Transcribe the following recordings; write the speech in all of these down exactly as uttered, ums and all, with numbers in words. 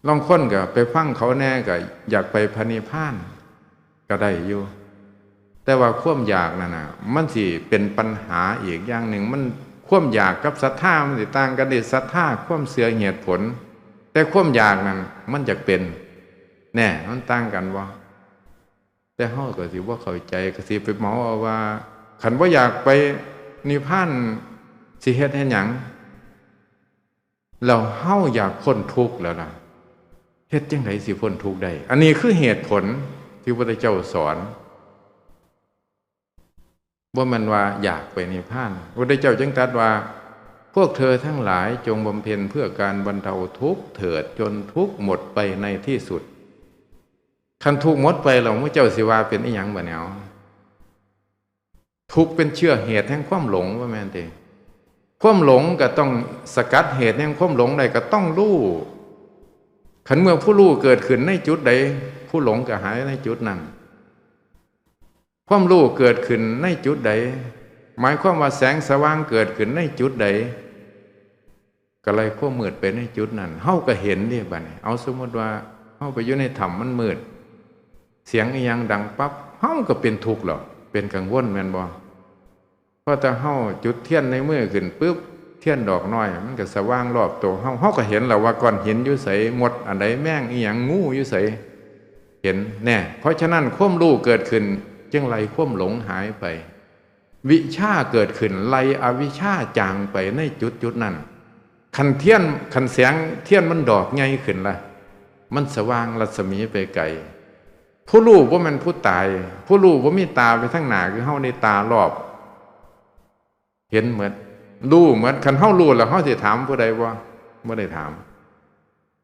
ลางคนก็ไปฟังเขาแหน่ก็อยากไปพระนิพพานก็ได้อยู่ แต่ว่าความอยากนั่นน่ะ มันสิเป็นปัญหาอีกอย่างหนึ่ง มัน ความอยากกับศรัทธามันสิต่างกันเด้ ศรัทธาความเชื่อเหตุผล แต่ความอยากนั่นมันอยากเป็น แน่ มันต่างกันบ่ แต่เฮาก็สิบ่เข้าใจ ก็สิไปเหมาเอาว่า คันบ่อยากไปนิพพาน สิเฮ็ดเฮ็ดหยัง แล้วเฮาอยากพ้นทุกข์แล้วล่ะ เฮ็ดจั่งใดสิพ้นทุกข์ได้ อันนี้คือเหตุผลที่พระพุทธเจ้าสอน บ่แม่นว่าอยากไปนิพพาน พระพุทธเจ้าจึงตรัสว่า พวกเธอทั้งหลายจงบำเพ็ญเพื่อการบรรเทาทุกข์เถิด จนทุกข์หมดไปในที่สุด คันทุกข์หมดไปแล้ว หมู่เจ้าสิว่าเป็นอิหยังบัดนี้ ทุกข์เป็นเชื้อเหตุแห่งความหลง ว่าแม่นติ ความหลงก็ต้องสกัดเหตุแห่งความหลงได้ ก็ต้องรู้ คันเมื่อผู้รู้เกิดขึ้นในจุดใด ผู้หลงก็หายในจุดนั้น ความรู้เกิดขึ้นในจุดใด หมายความว่าแสงสว่างเกิดขึ้นในจุดใด ก็ไล่ความมืดไปในจุดนั้น เฮาก็เห็นเด้บัดนี้ เอาสมมุติว่าเฮาไปอยู่ในถ้ำมันมืด เสียงอิหยังดังปั๊บ เฮาก็เป็นทุกข์แล้ว เป็นกังวลแม่นบ่ พอแต่เฮาจุดเทียนในมือขึ้นปึ๊บ เทียนดอกน้อยมันก็สว่างรอบตัวเฮา เฮาก็เห็นแล้วว่าก้อนหินอยู่ไส มดอันใด แมงอิหยัง งูอยู่ไส เห็นแน่ เพราะฉะนั้นความรู้เกิดขึ้นจึงไล่ความหลงหายไป วิชชาเกิดขึ้นไล่อวิชชาจางไปในจุดจุดนั้น คันเทียน คันแสงเทียนมันดอกใหญ่ขึ้นละ มันสว่างรัศมีไปไกล ผู้รู้บ่แม่นผู้ตาย ผู้รู้บ่มีตาไปทางหน้า คือเฮานี่ตารอบ เห็นหมด รู้หมด คันเฮารู้แล้วเฮาสิถามผู้ใดบ่ บ่ได้ถาม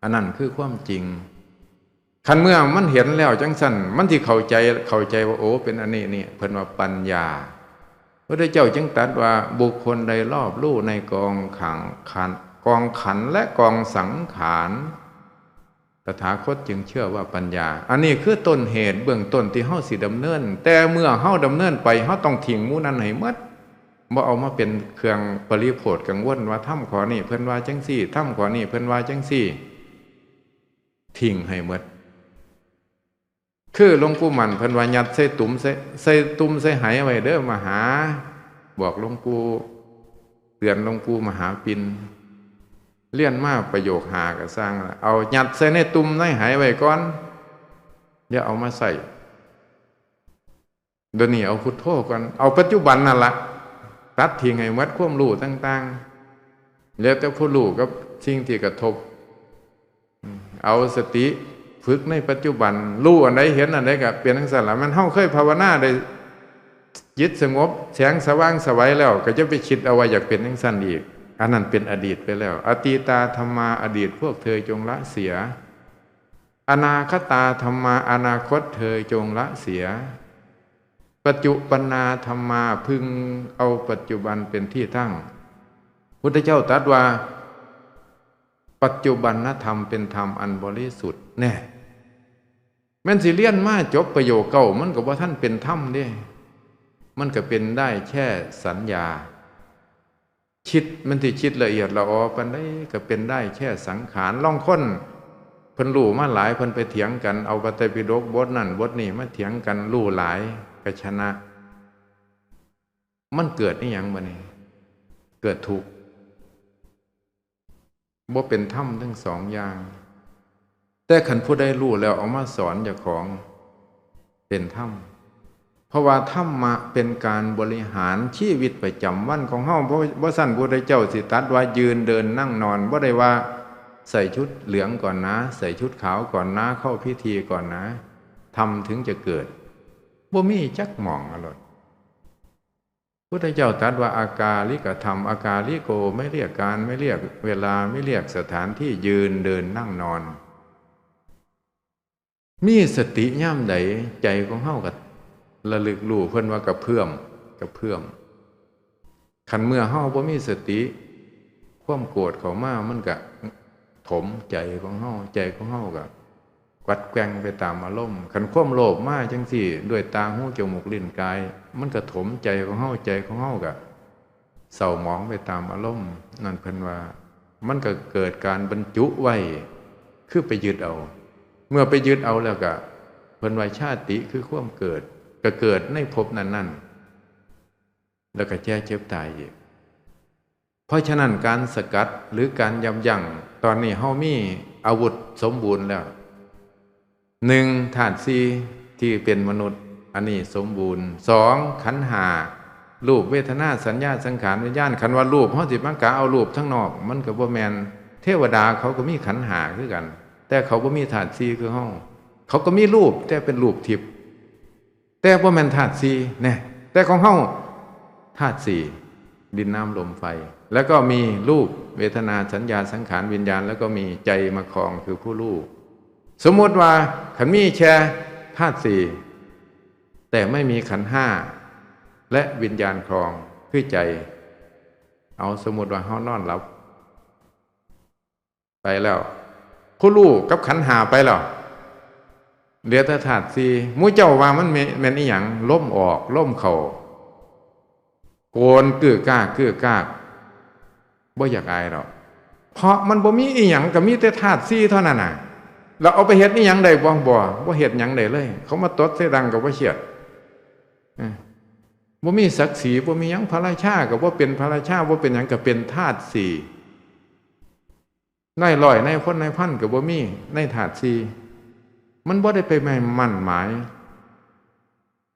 อันนั้นคือความจริง คันเมื่อมันเห็นแล้วจั่งซั้น มันสิเข้าใจ เข้าใจว่า โอ้ เป็นอันนี้นี่ เพิ่นว่าปัญญา พระพุทธเจ้าจึงตรัสว่า บุคคลใดรอบรู้ในกองขัง ขัน กองขันธ์และกองสังขาร ตถาคตจึงชื่อว่าปัญญา อันนี้คือต้นเหตุเบื้องต้นที่เฮาสิดำเนิน แต่เมื่อเฮาดำเนินไป เฮาต้องทิ้งหมู่นั้นให้หมด บ่เอามาเป็นเครื่องปริโภทกังวลว่าธรรมข้อนี้เพิ่นว่าจั่งซี้ ธรรมข้อนี้เพิ่นว่าจั่งซี้ ทิ้งให้หมด คือหลวงปู่มั่นเพิ่นว่ายัดใส่ตุ่ม ใส่ ใส่ตุ่มใส่ไหไว้เด้อมหา บอกหลวงปู่ เตือนหลวงปู่มหาปิ่น เรียนมาประโยคห้าก็ซ่างละ เอายัดใส่ในตุ่มในไหไว้ก่อน อย่าเอามาใช้ เดี๋ยวนี้เอาพุทโธก่อน เอาปัจจุบันนั่นละ ตัดทิ้งให้หมดความรู้ต่างๆ แล้วแต่ผู้รู้กับสิ่งที่กระทบ เอาสติฝึกในปัจจุบัน รู้อันใดเห็นอันใดก็เป็นจั่งซั้นละ แม่นเฮาเคยภาวนาได้จิตสงบ แสงสว่างไสวแล้ว ก็จะไปคิดเอาว่าอยากเป็นจั่งซั้นอีก อันนั้นเป็นอดีตไปแล้ว อตีตาธัมมา อดีตพวกเธอจงละเสีย อนาคตาธัมมา อนาคตเธอจงละเสีย ปัจจุบันนาธัมมา พึงเอาปัจจุบันเป็นที่ตั้ง พุทธเจ้าตรัสว่า ปัจจุบันนธรรมเป็นธรรมอันบริสุทธิ์ แน่ แม่นสิเรียนมาจบประโยคเก้า มันก็บ่ทันเป็นธรรมเด้ มันก็เป็นได้แค่สัญญา คิด มันสิคิดละเอียดละออปานใดก็เป็นได้แค่สังขาร ลางคนเพิ่นรู้มาหลาย เพิ่นไปเถียงกัน เอาพระไตรปิฎกบทนั้นบทนี้มาเถียงกัน รู้หลายก็ชนะ มันเกิดอิหยังบัดนี้ เกิดทุกข์ บ่เป็นธรรมทั้งสองอย่าง แต่คันผู้ใดรู้แล้วเอามาสอนเจ้าของ เป็นธรรม เพราะว่าธรรมะเป็นการบริหารชีวิตประจำวันของเฮา บ่ บ่ซั้นพระพุทธเจ้าสิตรัสว่ายืนเดินนั่งนอน บ่ได้ว่าใส่ชุดเหลืองก่อนนะ ใส่ชุดขาวก่อนนะ เข้าพิธีก่อนนะ ธรรมถึงจะเกิด บ่มีจักหม่องอะโลด พุทธเจ้าตรัสว่าอากาลิกธรรม อากาลิโก ไม่เรียกการ ไม่เรียกเวลา ไม่เรียกสถานที่ ยืนเดินนั่งนอน มีสติยามใด ใจของเฮาก็ระลึกรู้ เพิ่นว่ากระเพื่อม กระเพื่อม คันเมื่อเฮาบ่มีสติ ความโกรธเข้ามา มันก็ถมใจของเฮา ใจของเฮาก็กวัดแกว่งไปตามอารมณ์ คันความโลภมาจั่งซี้ ด้วยตา หู จมูก ลิ้น กาย มันก็ถมใจของเฮา ใจของเฮาก็เศร้าหมองไปตามอารมณ์ นั่นเพิ่นว่า มันก็เกิดการบรรจุไว้ คือไปยึดเอา เมื่อไปยึดเอาแล้วก็ เพิ่นว่าชาติคือความเกิด ก็เกิดในภพนั้นๆ แล้วก็แก่เจ็บตายอีก เพราะฉะนั้นการสกัดหรือการยับยั้ง ตอนนี้เฮามีอาวุธสมบูรณ์แล้ว หนึ่ง ธาตุสี่ที่เป็นมนุษย์ อันนี้สมบูรณ์ สอง ขันธ์ห้า รูป เวทนา สัญญา สังขาร วิญญาณ คันว่ารูป เฮาสิมากะเอารูปทางนอก มันก็บ่แม่น เทวดาเขาก็มีขันธ์ห้าคือกัน แต่เขาบ่มีธาตุสี่คือเฮา เขาก็มีรูป แต่เป็นรูปทิพย์ แต่บ่แม่นธาตุสี่แน่ แต่ของเฮาธาตุสี่ ดิน น้ำ ลม ไฟ แล้วก็มีรูป เวทนา สัญญา สังขาร วิญญาณ แล้วก็มีใจมาครองคือผู้รู้ สมมุติว่าคันมีแค่ธาตุสี่ แต่ไม่มีขันธ์ห้า และวิญญาณครองคือใจ เอาสมมุติว่าเฮานอนหลับไปแล้ว ผู้รู้กับขันธ์ห้าไปแล้ว เหลือแต่ธาตุสี่ หมู่เจ้าว่ามันแม่น แม่นอีหยัง ลมออก ลมเข้า โกนกือกาก กือกาก บ่อยากอายดอก เพราะมันบ่มีอีหยัง ก็มีแต่ธาตุสี่เท่านั้นน่ะ แล้วเอาไปเฮ็ดอีหยังได้บ่ บ่ บ่เฮ็ดหยังได้เลย เขามาตดใส่ดังก็บ่เชียด เอ้อ บ่มีศักดิ์ศรี บ่มีหยัง พระราชาก็บ่เป็นพระราชา บ่เป็นหยัง ก็เป็นธาตุสี่ นายร้อย นายพล นายพันก็บ่มีในธาตุสี่ มันบ่ได้ไปหมาย มั่นหมาย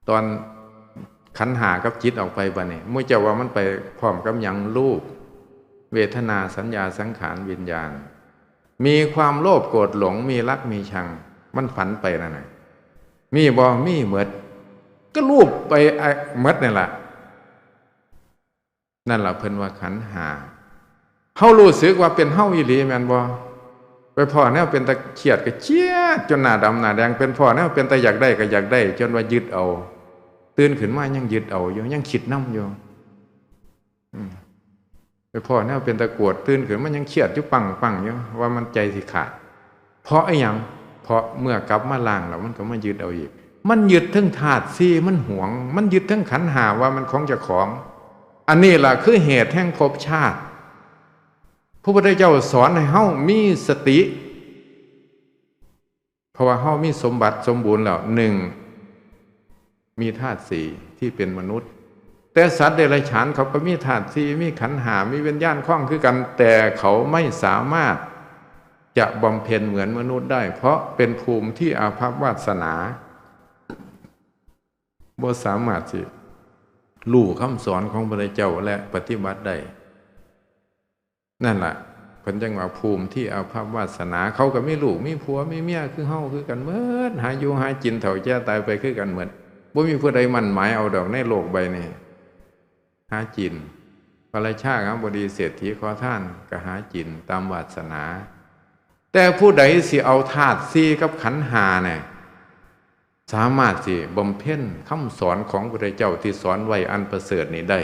ตอนขันธ์ห้ากับจิตออกไปบัดนี้ หมู่เจ้าว่ามันไปพร้อมกับหยัง รูป เวทนา สัญญา สังขาร วิญญาณ มีความโลภโกรธหลง มีรักมีชัง มันฝันไปนั่นน่ะ มีบ่ มีหมด ก็รูปไป ไอ้ หมดนี่ล่ะ นั่นล่ะเพิ่นว่าขันธ์ห้า เฮารู้สึกว่าเป็นเฮาอีหลีแม่นบ่ ไปพ้อแนวเป็นตาเครียดก็เครียดจนหน้าดำหน้าแดง เป็นพ้อแนวเป็นตาอยากได้ก็อยากได้ จนว่ายึดเอา ตื่นขึ้นมายังยึดเอาอยู่ ยังคิดนำอยู่ อืม ไปพ้อแนวเป็นตาโกรธ ตื่นขึ้นมายังเครียดอยู่ปังๆอยู่ ว่ามันใจสิขาด เพราะอีหยัง เพราะเมื่อกลับมาล้างแล้วมันก็มายึดเอาอีก มันยึดทั้งธาตุสี่ มันหวง มันยึดทั้งขันธ์ห้าว่ามันของเจ้าของ อันนี้ล่ะคือเหตุแห่งภพชาติ พระพุทธเจ้าสอนให้เฮามีสติ เพราะว่าเฮามีสมบัติสมบูรณ์แล้ว หนึ่ง มีธาตุสี่ที่เป็นมนุษย์ แต่สัตว์เดรัจฉานเขาก็มีธาตุสี่ มีขันธ์ห้า มีวิญญาณครองคือกัน แต่เขาไม่สามารถจะบำเพ็ญเหมือนมนุษย์ได้ เพราะเป็นภูมิที่อาภัพวาสนา บ่สามารถสิรู้คำสอนของพระพุทธเจ้าและปฏิบัติได้ นั่นล่ะ เพิ่นจั่งว่าภูมิที่อาภัพวาสนา เขาก็มีลูกมีผัวมีเมียคือเฮาคือกันหมด หาอยู่หากินเฒ่าแก่ตายไปคือกันหมด บ่มีผู้ใดมั่นหมายเอาดอกในโลกใบนี้ หากิน พระราชาคบดีเศรษฐีขอทานก็หากินตามวาสนา แต่ผู้ใดสิเอาธาตุสี่กับขันธ์ห้าเนี่ย สามารถสิบำเพ็ญคำสอนของพระพุทธเจ้าที่สอนไว้อันประเสริฐนี้ได้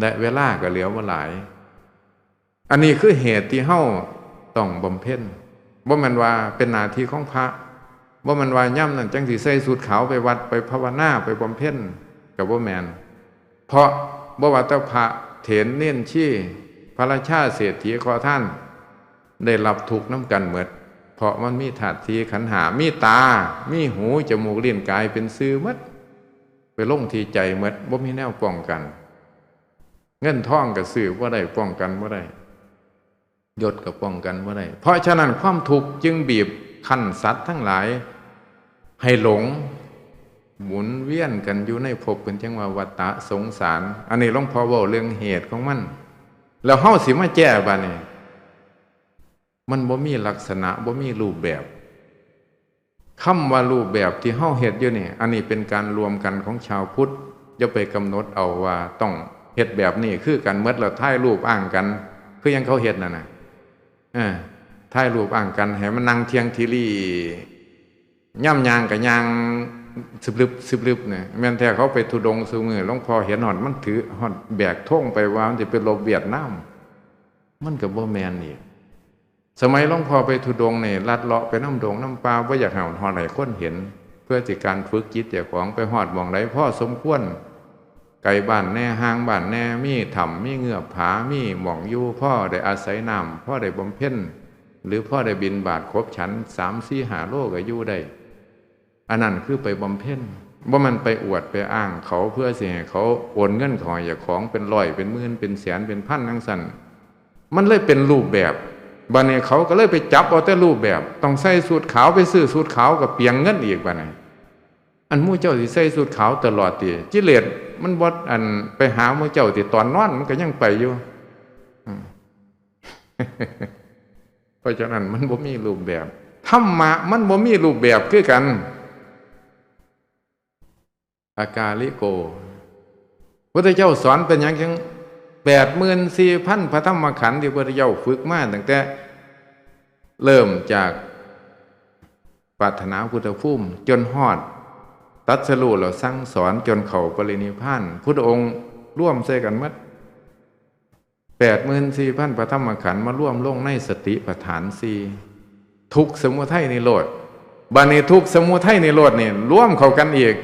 และเวลาก็เหลือบ่หลาย อันนี้คือเหตุที่เฮาต้องบำเพ็ญ บ่แม่นว่าเป็นหน้าที่ของพระ บ่แม่นว่ายามนั้นจั่งสิใส่ชุดขาวไปวัดไปภาวนาไปบำเพ็ญ ก็บ่แม่น เพราะบ่ว่าแต่พระเถรเณรชี พระราชาเศรษฐีขอทาน ได้รับทุกข์นำกันหมด เพราะมันมีธาตุสี่ขันธ์ห้า มีตา มีหู จมูก ลิ้น กายเป็นสื่อหมด ไปลงที่ใจหมด บ่มีแนวป้องกัน เงินทองก็ซื้อบ่ได้ ป้องกันบ่ได้ ยศก็ป้องกันบ่ได้ เพราะฉะนั้นความทุกข์จึงบีบคั้นสัตว์ทั้งหลาย ให้หลง หมุนเวียนกันอยู่ในภพ เพิ่นจั่งว่าวัฏฏะสงสาร อันนี้หลวงพ่อเว้าเรื่องเหตุของมัน แล้วเฮาสิมาแก้บัดนี้ มันบ่มีลักษณะ บ่มีรูปแบบ คำว่ารูปแบบที่เฮาเฮ็ดอยู่นี่ อันนี้เป็นการรวมกันของชาวพุทธ อย่าไปกำหนดเอาว่าต้องเฮ็ดแบบนี้คือกันหมด แล้วถ่ายรูปอ้างกัน คือยังเขาเฮ็ดนั่นน่ะ เออ ถ่ายรูปอ้างกัน ให้มันนั่งเที่ยงทีรี ย่ำย่างก็ย่าง สิบลึบ สิบลึบเนี่ย แม่นแท้เขาไปธุดงค์ซุมื้อ หลวงพ่อเห็นฮอดมันถือฮอดแบกธงไปว่ามันสิไปรบเวียดนาม มันก็บ่แม่นอีก สมัยหลวงพ่อไปธุดงค์นี่ ลัดเลาะไปนำดงนำป่า บ่อยากให้ฮอดให้คนเห็น เพื่อสิการฝึกจิตเจ้าของ ไปฮอดหม่องใดพอสมควร ไกลบ้านแน่ ห่างบ้านแน่ มีถ้ำ มีเงือบผา มีหม่องอยู่ พอได้อาศัยน้ำ พอได้บำเพ็ญ หรือพอได้บิณฑบาตขบฉันสามสี่ห้าโลก็อยู่ได้ อันนั้นคือไปบำเพ็ญ บ่แม่นไปอวดไปอ้างเขาเพื่อสิให้เขาโอนเงินเขาให้เจ้าของเป็นร้อยเป็นหมื่นเป็นแสนเป็นพันจั่งซั้น มันเลยเป็นรูปแบบ บัดนี้เขาก็เลยไปจับเอาแต่รูปแบบ ต้องใส่สูทขาว ไปซื้อสูทขาวก็เปลืองเงินอีกบัดนี้ อันหมู่เจ้าสิใส่สูทขาวตลอดติ กิเลสมันบ่ อัน ไปหาหมู่เจ้าติ ตอนนอนมันก็ยังไปอยู่ อืม เพราะฉะนั้นมันบ่มีรูปแบบ ธรรมะมันบ่มีรูปแบบคือกัน อากาลิโก พุทธเจ้าสอนเป็นหยังจัง แปดหมื่นสี่พันพระธรรมขันธ์ที่พุทธเจ้าฝึกมาตั้งแต่เริ่มจากปรารถนาพุทธภูมิจนฮอดตรัสรู้แล้วสั่งสอนจนเข้าปรินิพพาน พุทธองค์รวมใส่กันหมด แปดหมื่นสี่พันพระธรรมขันธ์มารวมลงในสติปัฏฐานสี่ ทุกข์สมุทัยนิโรธ บัดนี้ทุกข์สมุทัยนิโรธนี่รวมเข้ากันอีก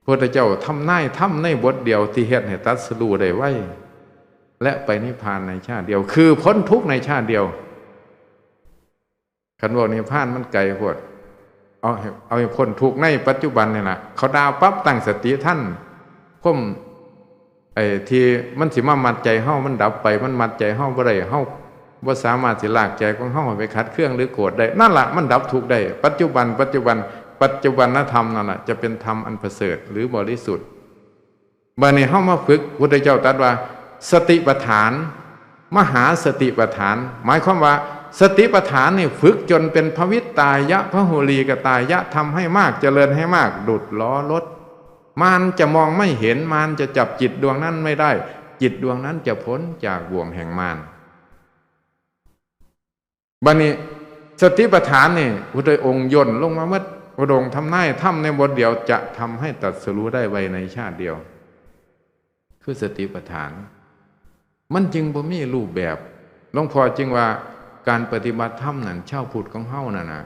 พุทธเจ้าทำนายธรรมในบทเดียวที่เฮ็ดให้ตรัสรู้ได้ไว และไปนิพพานในชาติเดียว คือพ้นทุกข์ในชาติเดียว คันว่านิพพานมันไกลโพด เอาให้ เอาให้พ้นทุกข์ในปัจจุบันนี่ล่ะ เขาด่าปั๊บตั้งสติทัน ความ ไอ้ที่มันสิมามัดใจเฮามันดับไป มันมัดใจเฮาบ่ได้ เฮาบ่สามารถสิลากใจของเฮาไปขัดเคืองหรือโกรธได้ นั่นล่ะมันดับทุกข์ได้ ปัจจุบัน ปัจจุบัน ปัจจุบันธรรมนั่นล่ะจะเป็นธรรมอันประเสริฐหรือบริสุทธิ์ บัดนี้เฮามาฝึก พุทธเจ้าตรัสว่า สติปัฏฐาน มหาสติปัฏฐาน หมายความว่า สติปัฏฐานนี่ฝึกจนเป็นภวิตตายะ พหุลีกตายะ ทำให้มาก เจริญให้มาก ดุจล้อรถ มารจะมองไม่เห็น มารจะจับจิตดวงนั้นไม่ได้ จิตดวงนั้นจะพ้นจากบ่วงแห่งมาร บัดนี้สติปัฏฐานนี่ พุทธองค์ย่นลงมาหมด พุทธองค์ทำนายธรรมในบทเดียวจะทำให้ตรัสรู้ได้ไวในชาติเดียว คือสติปัฏฐาน มันจึงบ่มีรูปแบบ หลวงพ่อจึงว่าการปฏิบัติธรรมนั่น ชาวพุทธของเฮานั่นน่ะ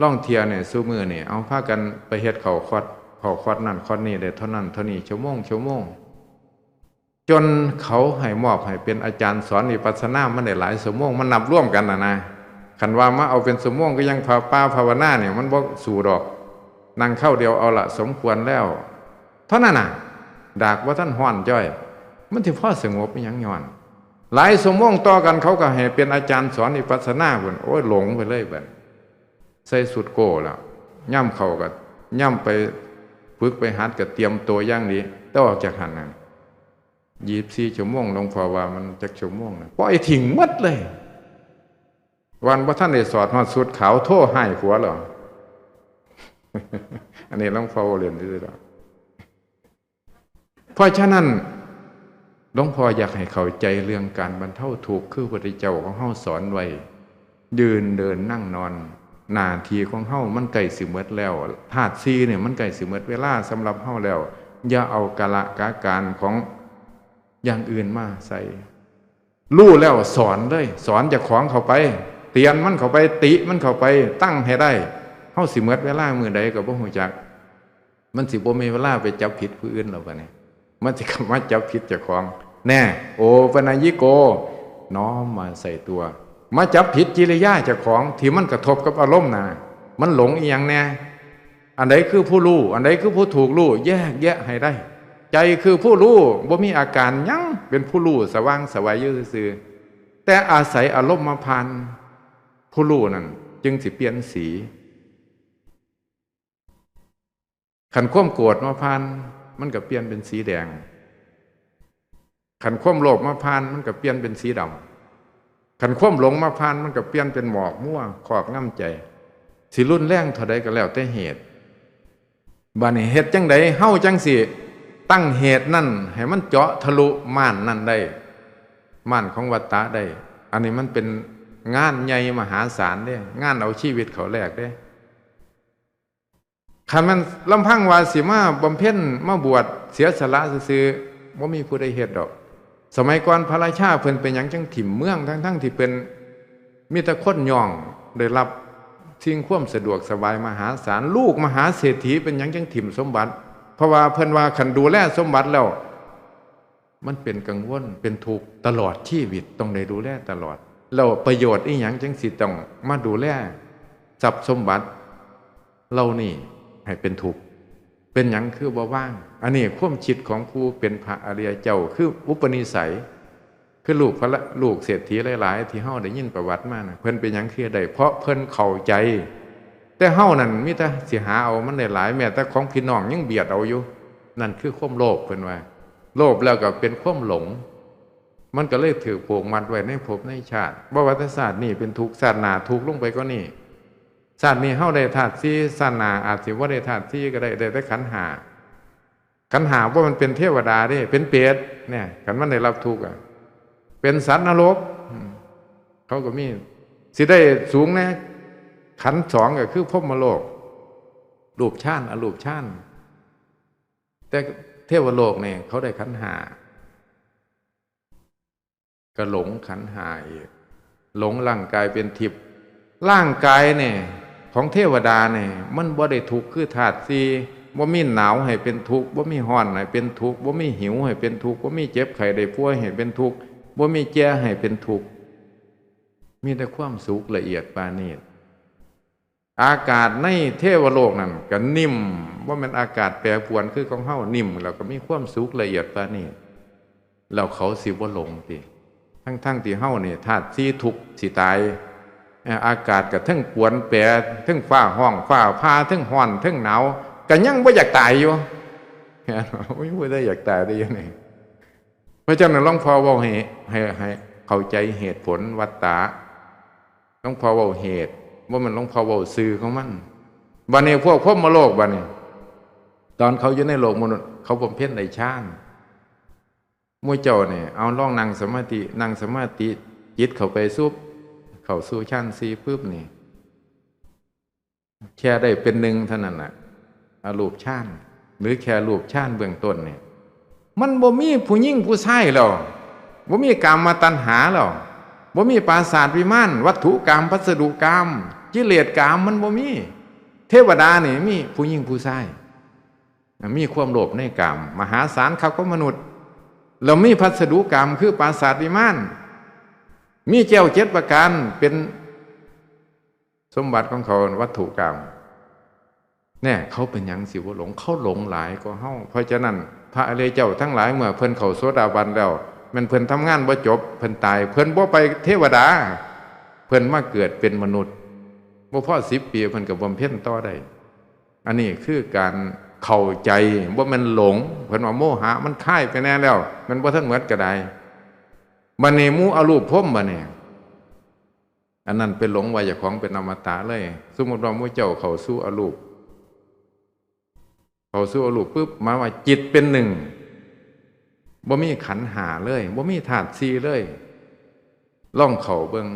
ลองเที่ยเนี่ย ซุมื้อนี่ เอาพากันไปเฮ็ดเข้าคอร์ส เข้าคอร์สนั่นคอร์สนี่ได้เท่านั้นเท่านี้ ชั่วโมง ชั่วโมง จนเขาให้มอบให้เป็นอาจารย์สอนวิปัสสนา มันได้หลายชั่วโมง มันนับรวมกันน่ะนะ คันว่ามาเอาเป็นชั่วโมงก็ยังพาป้าภาวนาเนี่ย มันบ่สู้ดอก นั่งคราวเดียวเอาละสมควรแล้ว เท่านั้นน่ะ ดากบ่ทันฮ้อนจ้อย มันสิพอสงบอิหยังย้อน หลายชั่วโมงต่อกัน เขาก็ให้เป็นอาจารย์สอนวิปัสสนาพุ้น โอ้ย หลงไปเลยบัด ใส่ชุดโก้แล้ว ย่ำเข้าก็ย่ำไปฝึกไปหัดก็เตรียมตัวอย่างดี แต่ออกจากหั่นน่ะ ยี่สิบสี่ชั่วโมง หลวงพ่อว่ามันจักชั่วโมงนะ ปล่อยทิ้งหมดเลย วันบ่ทันได้สอดฮอดชุดขาว โทรหาผัวแล้ว อันนี้หลวงพ่อเว้าเล่นซื่อๆดอก เพราะฉะนั้น หลวงพ่ออยากให้เข้าใจเรื่องการบรรเทาทุกข์ คือพระพุทธเจ้าของเฮาสอนไว้ ยืนเดินนั่งนอน หน้าที่ของเฮามันใกล้สิหมดแล้ว ธาตุสี่เนี่ยมันใกล้สิหมดเวลาสำหรับเฮาแล้ว อย่าเอากาละกะการของอย่างอื่นมาใส่ รู้แล้วสอนเลย สอนเจ้าของเข้าไป เตือนมันเข้าไป ติมันเข้าไป ตั้งให้ได้ เฮาสิหมดเวลามื้อใดก็บ่ฮู้จัก มันสิบ่มีเวลาไปจับผิดผู้อื่นแล้วบัดนี้ มันสิกลับมาจับผิดเจ้าของ แน่ โอปะนัยยิโก น้อมมาใส่ตัว มาจับผิดกิริยาเจ้าของที่มันกระทบกับอารมณ์น่ะ มันหลงอีหยังแน่ อันใดคือผู้รู้ อันใดคือผู้ถูกรู้ แยกแยะให้ได้ ใจคือผู้รู้ บ่มีอาการหยัง เป็นผู้รู้สว่างไสวอยู่ซื่อๆ แต่อาศัยอารมณ์มาผ่าน ผู้รู้นั่นจึงสิเปลี่ยนสี คันความโกรธมาผ่าน มันก็เปลี่ยนเป็นสีแดง คันความโลภมาผ่าน มันก็เปลี่ยนเป็นสีดำ คันความหลงมาผ่าน มันก็เปลี่ยนเป็นหมอกมัวครอบงำใจ สิรุนแรงเท่าใดก็แล้วแต่เหตุ บัดนี้เฮ็ดจั่งใดเฮาจั่งสิตั้งเหตุนั่นให้มันเจาะทะลุม่านนั่นได้ ม่านของวัฏฏะได้ อันนี้มันเป็นงานใหญ่มหาศาลเด้ งานเอาชีวิตเขาแลกเด้ คันแม่นลำพังว่าสิมาบำเพ็ญมาบวชเสียสละซื่อๆ บ่มีผู้ใดเฮ็ดดอก สมัยก่อนพระราชาเพิ่นเป็นหยังจั่งถิ่มเมือง ทั้งๆ ที่เป็นมีแต่คนย่อง ได้รับสิ่งความสะดวกสบายมหาศาล ลูกมหาเศรษฐีเป็นหยังจั่งถิ่มสมบัติ เพราะว่าเพิ่นว่าคันดูแลสมบัติแล้ว มันเป็นกังวล เป็นทุกข์ตลอดชีวิต ต้องได้ดูแลตลอด แล้วประโยชน์อีหยังจังสิต้องมาดูแลทรัพย์สมบัติเหล่านี้ให้เป็นทุกข์ เป็นหยังคือบ่วาง อันนี้ความคิดของผู้เป็นพระอริยเจ้า คืออุปนิสัย คือลูกพระ ลูกเศรษฐีหลายๆ ที่เฮาได้ยินประวัติมานะ เพิ่นเป็นหยังคือได้ เพราะเพิ่นเข้าใจ แต่เฮานั่นมีแต่สิหาเอามันได้หลาย แม้แต่ของพี่น้องยังเบียดเอาอยู่ นั่นคือความโลภ เพิ่นว่า โลภแล้วก็เป็นความหลง มันก็เลยถูกผูกมัดไว้ในภพในชาติ บ่ว่าแต่ชาตินี้เป็นทุกข์ ชาติหน้าทุกข์ลงไปกว่านี้ ชาตินี้เฮาได้ธาตุสี่ ชาติหน้าอาจสิบ่ได้ธาตุสี่ก็ได้ ได้แต่ขันธ์ห้า ขันธ์ห้าบ่แม่นเป็นเทวดาเด้ เป็นเปรตเนี่ย คันมันได้รับทุกข์อะ เป็นสัตว์นรก อืม เขาก็มี สิได้สูงแน่ ขันธ์สองก็คือพรหมโลก รูปฌาน อรูปฌาน แต่เทวโลกนี่เขาได้ขันธ์ห้า ก็หลงขันธ์ห้าอีก หลงร่างกายเป็นทิพย์ ร่างกายเนี่ย ของเทวดาเนี่ย มันบ่ได้ทุกข์คือธาตุสี่ บ่มีหนาวให้เป็นทุกข์ บ่มีร้อนให้เป็นทุกข์ บ่มีหิวให้เป็นทุกข์ บ่มีเจ็บไข้ได้ป่วยให้เป็นทุกข์ บ่มีแก่ให้เป็นทุกข์ มีแต่ความสุขละเอียดปราณีต อากาศในเทวโลกนั่นก็นิ่ม บ่แม่นอากาศแปรปรวนคือของเฮา นิ่มแล้วก็มีความสุขละเอียดปราณีต แล้วเขาสิบ่หลงติ ทั้งๆที่เฮานี่ธาตุสี่ทุกข์สิตาย เอ่อ อากาศก็เทิงปวนแปร เทิงฟ้าฮ้องฟ้าผ่า เทิงร้อน เทิงหนาว ก็ยังบ่อยากตายอยู่ โอ้ย บ่ได้อยากตายได้ยังไง เพราะฉะนั้นหลวงพ่อเว้าให้ ให้ ให้เข้าใจเหตุผลวัตตะ หลวงพ่อเว้าเหตุ บ่แม่นหลวงพ่อเว้าชื่อของมัน บัดนี้พวกพรหมโลกบัดนี้ ตอนเขาอยู่ในโลกมนุษย์ เขาบำเพ็ญได้ฌาน หมู่เจ้านี่ เอาลองนั่งสมาธิ นั่งสมาธิ จิตเข้าไปสุบ เข้าสู่ฌานสี่ปึ๊บนี่ แค่ได้เป็นหนึ่งเท่านั้นน่ะ อรูปฌาน หรือแค่รูปฌานเบื้องต้นนี่ มันบ่มีผู้หญิงผู้ชายแล้ว บ่มีกามตัณหาแล้ว บ่มีปราสาทวิมาน วัตถุกาม พัสดุกาม กิเลสกาม มันบ่มี เทวดานี่มีผู้หญิงผู้ชาย มีความโลภในกาม มหาศาลคักกว่ามนุษย์ แล้วมีพัสดุกาม คือปราสาทวิมาน มีแก้วเจ็ดประการ เป็นสมบัติของเขา วัตถุกาม แน่ เขาเป็นหยังสิบ่หลง เขาหลงหลายกว่าเฮา เพราะฉะนั้นพระอริยเจ้าทั้งหลาย เมื่อเพิ่นเข้าโสดาบันแล้ว แม่นเพิ่นทำงานบ่จบ เพิ่นตาย เพิ่นบ่ไปเทวดา เพิ่นมาเกิดเป็นมนุษย์ บ่พอสิบปี เพิ่นก็บำเพ็ญต่อได้ อันนี้คือการเข้าใจ บ่แม่นหลง เพิ่นว่าโมหะมันคลายไปแน่แล้ว มันบ่ทันหมดก็ได้ บัดนี้หมู่อรูปพรหมบัดนี้ อันนั้นไปหลงว่าเจ้าของเป็นอมตะเลย สมมุติว่าหมู่เจ้าเข้าสู่อรูป เข้าสู่อรูปปึ๊บ หมายว่าจิตเป็นหนึ่ง บ่มีขันธ์ห้าเลย บ่มีธาตุสี่เลย ลองเข้าเบิ่ง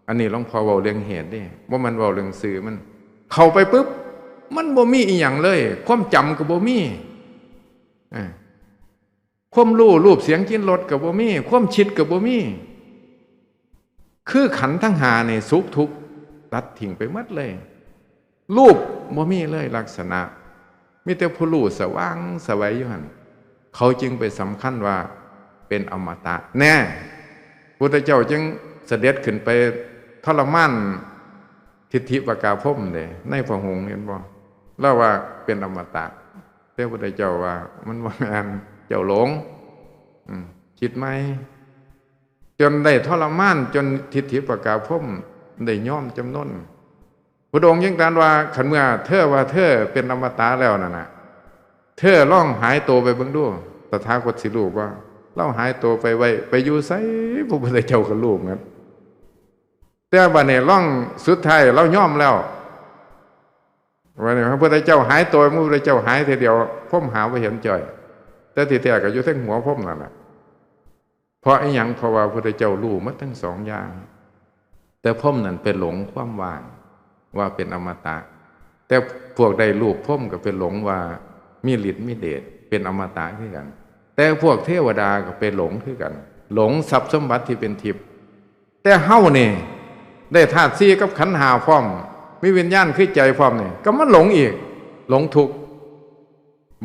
อันนี้หลวงพ่อเว้าเรื่องเหตุเด้ บ่แม่นเว้าเรื่องชื่อมัน เข้าไปปึ๊บ มันบ่มีอีหยังเลย ความจำก็บ่มี อ่า ความรู้ รูป เสียง กลิ่น รส ก็บ่มี ความคิดก็บ่มี คือขันธ์ทั้งห้านี่สุขทุกข์ตัดทิ้งไปหมดเลย รูปบ่มีเลยลักษณะ มีแต่ผู้รู้สว่างไสวอยู่หั่น เขาจึงไปสำคัญว่าเป็นอมตะ แน่ พุทธเจ้าจึงเสด็จขึ้นไปทรมานทิฏฐิปกาพรหมเด้ ในพระหงส์ เห็นบ่ ลาวว่าเป็นอมตะ แต่พุทธเจ้าว่ามันบ่แม่น เจ้าหลง อืม คิดใหม่ จนได้ทรมาน จนทิฏฐิปกาพรหมได้ยอมจำนน พระองค์ยังตรัสว่า คันเมื่อเธอว่าเธอเป็นอมตะแล้วนั่นน่ะ เธอลองหายตัวไปเบิ่งดู ตถาคตสิรู้บ่ ลาวหายตัวไปไว้ ไปอยู่ไส พระพุทธเจ้าก็รู้หมด แต่บัดนี้ลองสุดท้ายลาวยอมแล้ว บัดนี้พระพุทธเจ้าหายตัว พระพุทธเจ้าหายทีเดียว พรหมหาบ่เห็นจ้อย แต่ที่แท้ก็อยู่เทิงหัวพรหมนั่นน่ะ เพราะอิหยัง เพราะว่าพระพุทธเจ้ารู้หมดทั้งสองอย่าง แต่พรหมนั่นไปหลงความว่าง ว่าเป็นอมตะ แต่พวกได้รูปพรหมก็ไปหลงว่ามีฤทธิ์มีเดช เป็นอมตะคือกัน แต่พวกเทวดาก็ไปหลงคือกัน หลงทรัพย์สมบัติที่เป็นทิพย์ แต่เฮานี่ ได้ธาตุสี่กับขันธ์ห้าพร้อม มีวิญญาณคือใจพร้อมนี่ ก็มาหลงอีก หลงทุกข์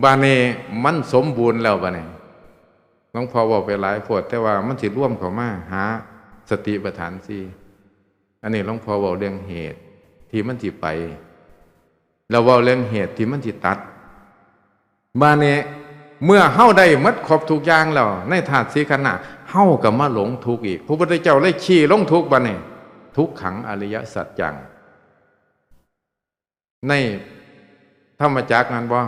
บัดนี้มันสมบูรณ์แล้วบัดนี้ หลวงพ่อเว้าไปหลายโพด แต่ว่ามันสิรวมเข้ามาหา สติปัฏฐานสี่ อันนี้หลวงพ่อเว้าเรื่องเหตุที่มันสิไป แล้วเว้าเรื่องเหตุที่มันสิตัด บาดนี้เมื่อเฮาได้หมดครบทุกอย่างแล้ว ในธาตุสี่ขันธ์ห้า เฮาก็มาหลงทุกข์อีก พระพุทธเจ้าเลยชี้ลงทุกข์ บาดนี้ ทุกขังอริยสัจจัง ในธรรมจักรนั้นบ่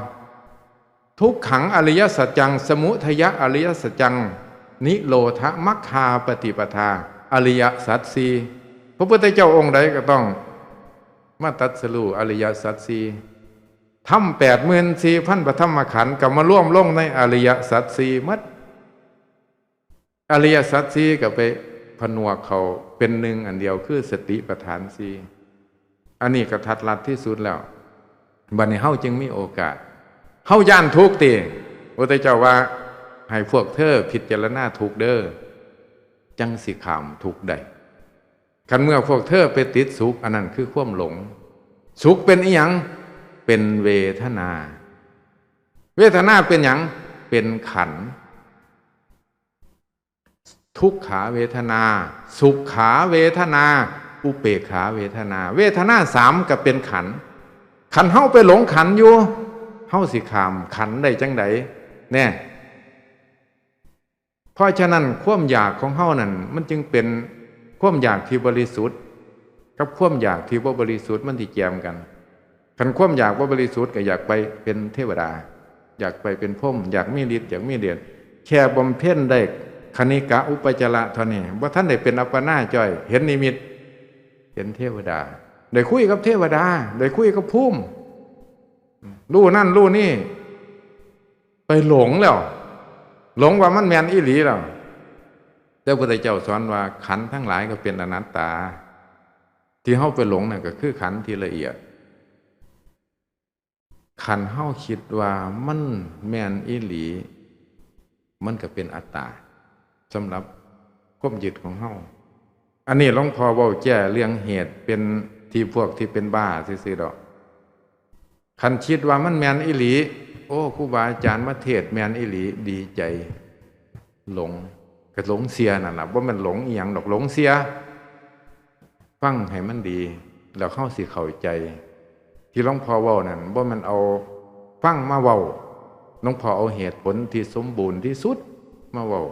ทุกขังอริยสัจจัง สมุทัยอริยสัจจัง นิโรธมัคคาปฏิปทา อริยสัจสี่ พระพุทธเจ้าองค์ใดก็ต้องมาตรัสรู้อริยสัจสี่ ธรรมแปดหมื่นสี่พันพระธรรมขันธ์ก็มารวมลงในอริยสัจสี่หมด อริยสัจสี่ก็ไปผนวกเข้าเป็นหนึ่งอันเดียว คือสติปัฏฐานสี่ อันนี้กระทัดรัดที่สุดแล้ว บัดนี้เฮาจึงมีโอกาส เฮาย้านทุกข์ติ พระพุทธเจ้าว่า ให้พวกเธอพิจารณาทุกข์เด้อ จั่งสิข้ามทุกข์ได้ คันเมื่อพวกเธอไปติดสุข อันนั้นคือความหลง สุขเป็นอิหยัง เป็นเวทนา เวทนาเป็นหยัง เป็นขันธ์ ทุกขาเวทนา สุขาเวทนา อุเปกขาเวทนา เวทนาสามก็เป็นขันธ์ คันเฮาไปหลงขันธ์อยู่ เฮาสิข้ามขันธ์ได้จั่งใดแน่ เพราะฉะนั้นความอยากของเฮานั่น มันจึงเป็นความอยากที่บริสุทธิ์ กับความอยากที่บ่บริสุทธิ์มันสิแจมกัน คันความอยากบ่บริสุทธิ์ก็อยากไปเป็นเทวดา อยากไปเป็นพรหม อยากมีฤทธิ์ อยากมีเดช แค่บำเพ็ญได้คณิกะอุปจาระเท่านี้ บ่ทันได้เป็นอัปปนาจ้อย เห็นนิมิต เห็นเทวดา ได้คุยกับเทวดา ได้คุยกับพรหม รู้นั่นรู้นี่ ไปหลงแล้ว หลงว่ามันแม่นอีหลีแล้ว แต่พระพุทธเจ้าสอนว่าขันธ์ทั้งหลายก็เป็นอนัตตา ที่เฮาไปหลงนั่นก็คือขันธ์ที่ละเอียด คันเฮาคิดว่ามันแม่นอีหลี มันก็เป็นอัตตา สำหรับความยึดของเฮา อันนี้หลวงพ่อเว้าแก้เรื่องเหตุเป็นที่พวกที่เป็นบ้าซื่อๆดอก คันคิดว่ามันแม่นอีหลี โอ้ ครูบาอาจารย์มาเทศน์แม่นอีหลี ดีใจ หลง ก็หลงเชื่อนั่นล่ะ บ่แม่นหลงอิหยังดอก หลงเชื่อ ฟังให้มันดี แล้วเฮาสิเข้าใจ ที่หลวงพ่อเว้านั่น บ่แม่นเอาฟังมาเว้า หลวงพ่อเอาเหตุผลที่สมบูรณ์ที่สุดมาเว้า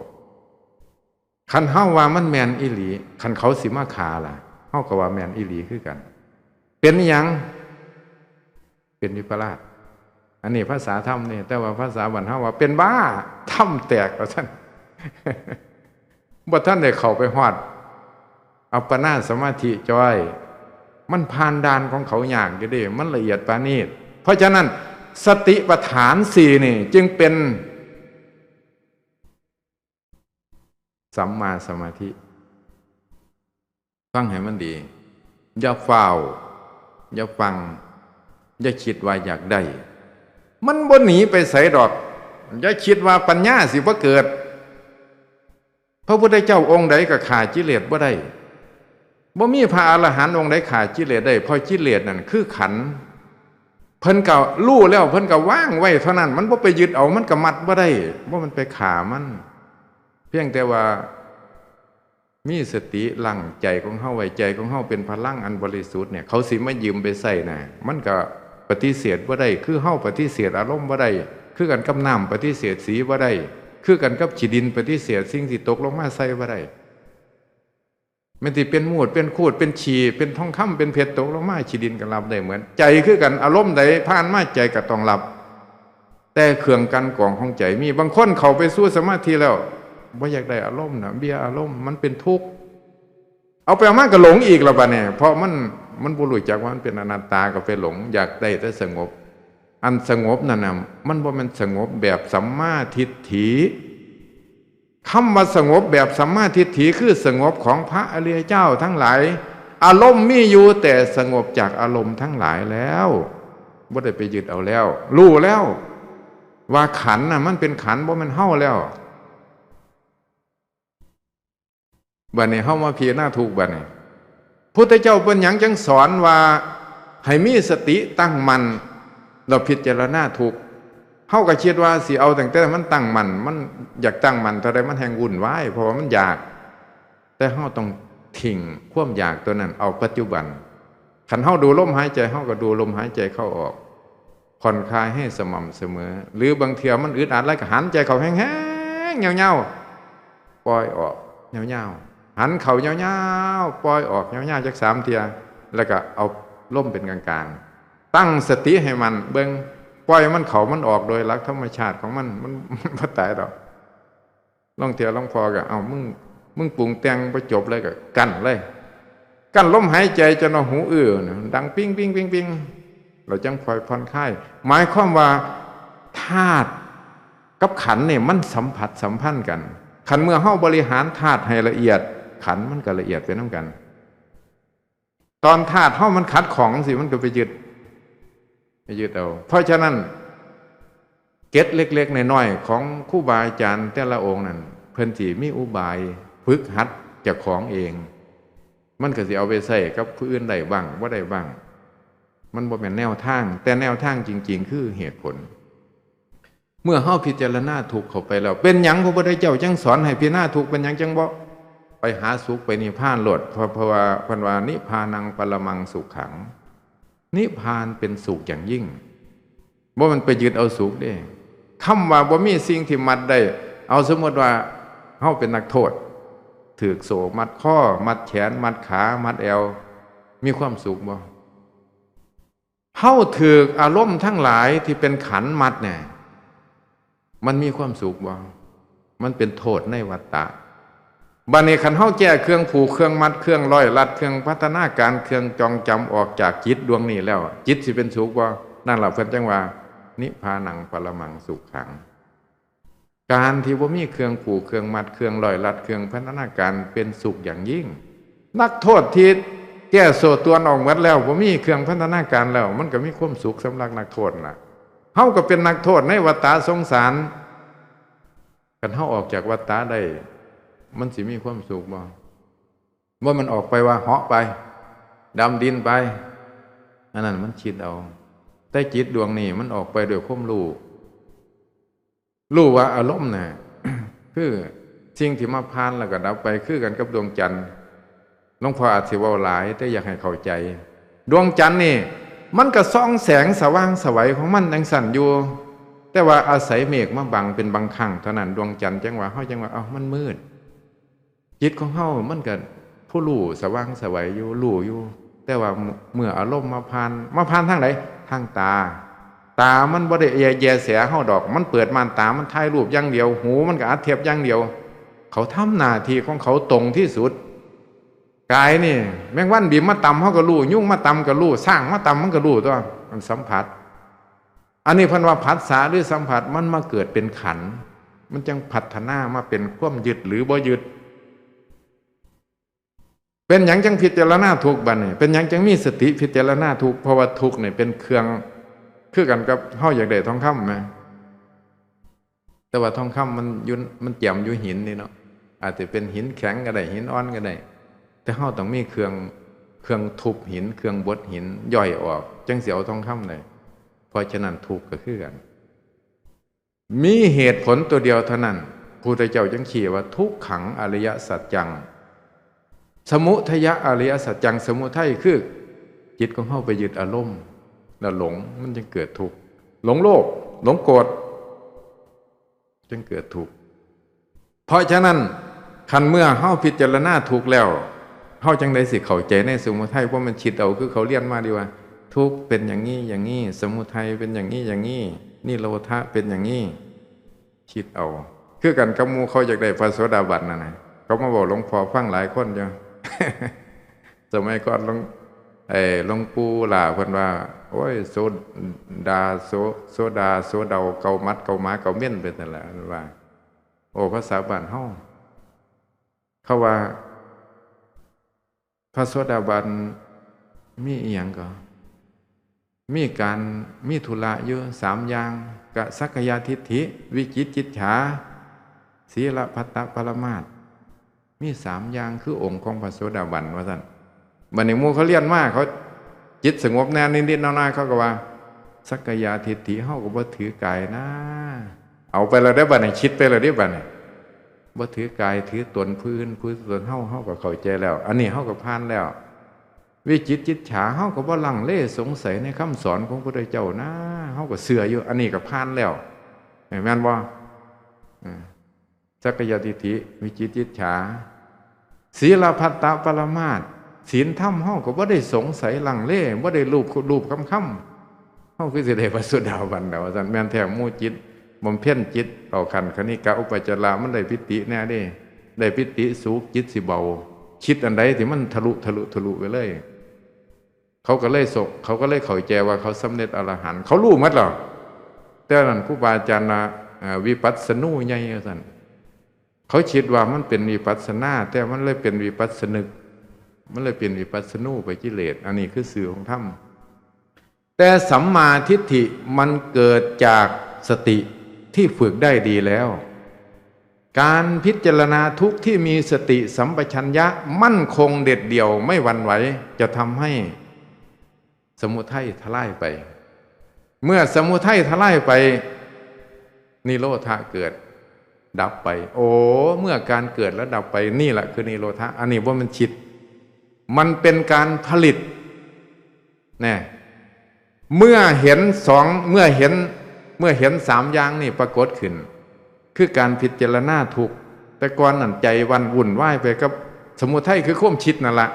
คันเฮาว่ามันแม่นอีหลี คันเขาสิมาฆ่าล่ะ เฮาก็ว่าแม่นอีหลีคือกัน เป็นอิหยัง เป็นวิปลาส อันนี้ภาษาธรรมนี่ แต่ว่าภาษาบ้านเฮาว่าเป็นบ้า ธรรมแตกว่าซั่น บ่ทันได้เข้าไปฮอดอัปปนาสมาธิจ้อย มันผ่านด่านของเขายากอยู่เด้ มันละเอียดปราณีต เพราะฉะนั้นสติปัฏฐานสี่นี่จึงเป็นสัมมาสมาธิ ฟังให้มันดี อย่าฟ้าว อย่าฟั่ง อย่าคิดว่าอยากได้ มันบ่หนีไปไสดอก อย่าคิดว่าปัญญาสิบ่เกิด พระพุทธเจ้าองค์ใดก็ฆ่ากิเลสบ่ได้ บ่มีพระอรหันต์องค์ใดฆ่ากิเลสได้ เพราะกิเลสนั่นคือขันธ์ เพิ่นก็รู้แล้ว เพิ่นก็วางไว้เท่านั้น มันบ่ไปยึดเอา มันก็มัดบ่ได้ บ่มันไปฆ่ามัน เพียงแต่ว่ามีสติรั้งใจของเฮาไว้ ใจของเฮาเป็นพลังอันบริสุทธิ์เนี่ย เขาสิมายืมไปใช้น่ะ มันก็ปฏิเสธบ่ได้ คือเฮาปฏิเสธอารมณ์บ่ได้ คือกันกับน้ำปฏิเสธสีบ่ได้ คือกันกับขี้ดินปฏิเสธสิ่งที่ตกลงมาใส่บ่ได้ แม่นสิเป็นมูด เป็นคูด เป็นขี้ เป็นทองคำ เป็นเพชรตกลงมา ขี้ดินก็รับได้เหมือน ใจคือกัน อารมณ์ใดผ่านมาใจก็ต้องรับ แต่เครื่องกลั่นกรองของใจมี บางคนเข้าไปสู่สมาธิแล้ว บ่อยากได้อารมณ์นะ เบียอารมณ์ มันเป็นทุกข์ เอาไปเอามาก็หลงอีกแล้วบัดนี้ เพราะมัน มันบ่รู้จักว่ามันเป็นอนัตตา ก็ไปหลง อยากได้แต่สงบ อันสงบนั่นน่ะ มันบ่แม่นสงบแบบสัมมาทิฏฐิ คำว่าสงบแบบสัมมาทิฏฐิ คือสงบของพระอริยเจ้าทั้งหลาย อารมณ์มีอยู่ แต่สงบจากอารมณ์ทั้งหลายแล้ว บ่ได้ไปยึดเอาแล้ว รู้แล้ว ว่าขันธ์น่ะ มันเป็นขันธ์ บ่แม่นเฮาแล้ว บัดนี้เฮามาพิจารณาทุกข์บัดนี้ พุทธเจ้าเพิ่นหยังจังสอนว่าให้มีสติตั้งมั่น แล้วพิจารณาทุกข์ เฮาก็คิดว่าสิเอาตั้งแต่มันตั้งมั่น มันอยากตั้งมั่นเท่าใดมันแฮ่งวุ่นวาย เพราะว่ามันอยาก แต่เฮาต้องทิ้งความอยากตัวนั้น เอาปัจจุบัน คันเฮาดูลมหายใจ เฮาก็ดูลมหายใจเข้าออก ผ่อนคลายให้สม่ำเสมอ หรือบางเทื่อมันอึดอัดแล้วก็หันใจเข้าแฮงๆ ยาวๆ ปล่อยออกยาวๆ หันเข้ายาวๆ ปล่อยออกยาวๆ จักสามเทื่อ แล้วก็เอาลมเป็นกลางๆ ตั้งสติให้มันเบิ่ง ปล่อยมันเข้ามันออกโดยหลักธรรมชาติของมัน มัน มันบ่ตายดอก ลางเทื่อหลวงพ่อก็ "เอ้า มึง มึงปรุงแต่งบ่จบเลย" ก็กั้นเลย กั้นลมหายใจจนว่าหูอื้อนะ ดังปิ้งปิ้งปิ้งปิ้ง เราจังค่อยผ่อนคลาย หมายความว่าธาตุกับขันธ์เนี่ยมันสัมผัสสัมพันธ์กัน คันเมื่อเฮาบริหารธาตุให้ละเอียด ขันธ์มันก็ละเอียดไปนำกัน ตอนธาตุเฮามันขัดข้องสิ มันก็ไปยึด ไปยึดเอา เพราะฉะนั้น เกร็ดเล็กๆ น้อยๆ ของครูบาอาจารย์แต่ละองค์นั่น เพิ่นสิมีอุบายฝึกหัดเจ้าของเอง มันก็สิเอาไปใช้กับผู้อื่นได้บ้าง บ่ได้บ้าง มันบ่แม่นแนวทาง แต่แนวทางจริงๆ คือเหตุผล เมื่อเฮาพิจารณาทุกข์เข้าไปแล้ว เป็นหยังพระพุทธเจ้าจังสอนให้พิจารณาทุกข์ เป็นหยังจังบ่ไปหาสุข ไปนิพพานโลด เพราะ เพราะว่าเพิ่นว่า "นิพพานังปรมังสุขัง" นิพพานเป็นสุขอย่างยิ่ง บ่แม่นไปยึดเอาสุขเด้ คำว่าบ่มีสิ่งที่มัดได้ เอาสมมติว่าเฮาเป็นนักโทษ ถูกโซ่มัดคอ มัดแขน มัดขา มัดแอว มีความสุขบ่ เฮาถูกอารมณ์ทั้งหลายที่เป็นขันธ์มัดเนี่ย มันมีความสุขบ่ มันเป็นโทษในวัฏฏะ บัดนี้คันเฮาแก้เครื่องผูก เครื่องมัด เครื่องร้อยรัด เครื่องพันธนาการ เครื่องจองจำออกจากจิตดวงนี้แล้ว จิตสิเป็นสุขบ่ นั่นล่ะเพิ่นจังว่า "นิพพานังปรมังสุขัง" การที่บ่มีเครื่องผูก เครื่องมัด เครื่องร้อยรัด เครื่องพันธนาการ เป็นสุขอย่างยิ่ง นักโทษที่แก้โซ่ตรวนออกหมดแล้ว บ่มีเครื่องพันธนาการแล้ว มันก็มีความสุขสำหรับนักโทษน่ะ เฮาก็เป็นนักโทษในวัฏฏะสงสาร คันเฮาออกจากวัฏฏะได้ มันสิมีความสุขบ่ ว่ามันออกไปว่าเหาะไป ดำดินไป อันนั้นมันคิดเอา แต่จิตดวงนี้มันออกไปด้วยความรู้ รู้ว่าอารมณ์น่ะ คือสิ่งที่มาผ่านแล้วก็ดับไป คือกันกับดวงจันทร์ หลวงพ่ออาจสิเว้าหลาย แต่อยากให้เข้าใจ ดวงจันทร์นี่ มันก็ส่องแสงสว่างไสวของมันจั่งซั้นอยู่ แต่ว่าอาศัยเมฆมาบังเป็นบางครั้งเท่านั้น ดวงจันทร์จังว่า เฮาจังว่า เอ้า มันมืด จิตของเฮามันก็ผู้รู้สว่างไสวอยู่ รู้อยู่ แต่ว่าเมื่ออารมณ์มาผ่าน มาผ่านทางใด ทางตา ตามันบ่ได้แยแยแสเฮาดอก มันเปิดม่านตา มันถ่ายรูปอย่างเดียว หูมันก็อัดเทปอย่างเดียว เขาทำหน้าที่ของเขาตรงที่สุด กายนี่ แมงวันบินมาตำเฮาก็รู้ ยุงมาตำก็รู้ ช้างมาตำมันก็รู้ตั๊ว มันสัมผัส อันนี้เพิ่นว่าผัสสะหรือสัมผัส มันมาเกิดเป็นขันธ์ มันจังพัฒนามาเป็นความยึดหรือบ่ยึด เป็นหยังจังพิจารณาทุกข์บัดนี้ เป็นหยังจังมีสติพิจารณาทุกข์ เพราะว่าทุกข์นี่เป็นเครื่อง คือกันกับเฮาอยากได้ทองคำแหม แต่ว่าทองคำมันอยู่ มันแจ่มอยู่หินนี่เนาะ อาจจะเป็นหินแข็งก็ได้ หินอ่อนก็ได้ แต่เฮาต้องมีเครื่อง เครื่องทุบหิน เครื่องบดหิน ย่อยออก จังสิเอาทองคำได้ เพราะฉะนั้นทุกข์ก็คือกัน มีเหตุผลตัวเดียวเท่านั้น พุทธเจ้าจึงชี้ว่าทุกขังอริยสัจจัง สมุทัยะอริยสัจจัง สมุทัยคือจิตของเฮาไปยึดอารมณ์ แล้วหลง มันจึงเกิดทุกข์ หลงโลภ หลงโกรธ จึงเกิดทุกข์ เพราะฉะนั้น คันเมื่อเฮาพิจารณาทุกข์แล้ว เฮาจังได๋สิเข้าใจในสมุทัย เพราะมันคิดเอา คือเขาเรียนมาดีว่า ทุกข์เป็นอย่างนี้อย่างนี้ สมุทัยเป็นอย่างนี้อย่างนี้ นิโรธะเป็นอย่างนี้ คิดเอา คือกันกับหมู่เขาอยากได้พระโสดาบันนั่นน่ะ เขามาบอกหลวงพ่อฟังหลายคนอยู่ สมัยก่อนหลวง เอ่อ หลวงปู่หล่าเพิ่นว่า โอ้ย โสดา โส โสดา โสเดา เกาหมัด เกาหมา เกาเม่นไปนั่นแหละ เพิ่นว่า โอ้ ภาษาบ้านเฮา เขาว่า พระโสดาบันมีอีหยังก็ มีการ มีธุระอยู่สามอย่าง กะสักกายทิฏฐิ วิจิกิจฉา ศีลพัตตปรามาส มีสามอย่างคือองค์ของพระโสดาบัน ว่าซั่น บัดนี้หมู่เขาเรียนมา เขาจิตสงบแน่นิดๆหน่อยๆ เขาก็ว่า สักกายทิฏฐิเฮาก็บ่ถือกายนะ เอาไปแล้วเด้อบัดนี้ คิดไปแล้วเด้อบัดนี้ บ่ถือกายถือตนผู้อื่นผู้ตนเฮา เฮาก็เข้าใจแล้ว อันนี้เฮาก็ผ่านแล้ว วิจิกิจฉา เฮาก็บ่ลังเลสงสัยในคำสอนของพระพุทธเจ้านะ เฮาก็เชื่ออยู่ อันนี้ก็ผ่านแล้ว แม่นบ่ อ่า สักกายทิฏฐิ วิจิกิจฉา ศีลพัตตปรามาส ศีลธรรมเฮาก็บ่ได้สงสัยลังเล บ่ได้ลูบลูบคำๆ เฮาคือสิได้พระโสดาบันแล้ว ว่าซั่น แม่นแท้ หมู่จิต บำเพ็ญจิตเข้าขั้นคณิกะอุปจาระ มันได้ปีติแน่เด้ ได้ปีติสุข จิตสิเบา คิดอันใดที่มันทะลุ ทะลุ ทะลุไปเลย เขาก็เลยสก เขาก็เลยเข้าใจว่าเขาสำเร็จอรหันต์ เขารู้หมดแล้ว แต่นั้นครูบาอาจารย์ว่า เอ่อ วิปัสสนูใหญ่ ว่าซั่น เขาคิดว่ามันเป็นวิปัสสนา แต่มันเลยเป็นวิปัสสนึก มันเลยเป็นวิปัสสนูไปกิเลส อันนี้คือชื่อของธรรม แต่สัมมาทิฏฐิมันเกิดจากสติที่ฝึกได้ดีแล้ว การพิจารณาทุกข์ที่มีสติสัมปชัญญะมั่นคงเด็ดเดี่ยวไม่หวั่นไหว จะทำให้สมุทัยทลายไป เมื่อสมุทัยทลายไป นิโรธะเกิดดับไป โอ้ เมื่อการเกิดและดับไป นี่แหละคือนิโรธะ อันนี้บ่แม่นคิด มันเป็นการผลิต แน่ เมื่อเห็นสอง เมื่อเห็น เมื่อเห็นสามอย่างนี่ปรากฏขึ้น คือการพิจารณาทุกข์ แต่ก่อนนั่นใจวันวุ่นวายไปกับสมุทัย คือความคิดนั่นละ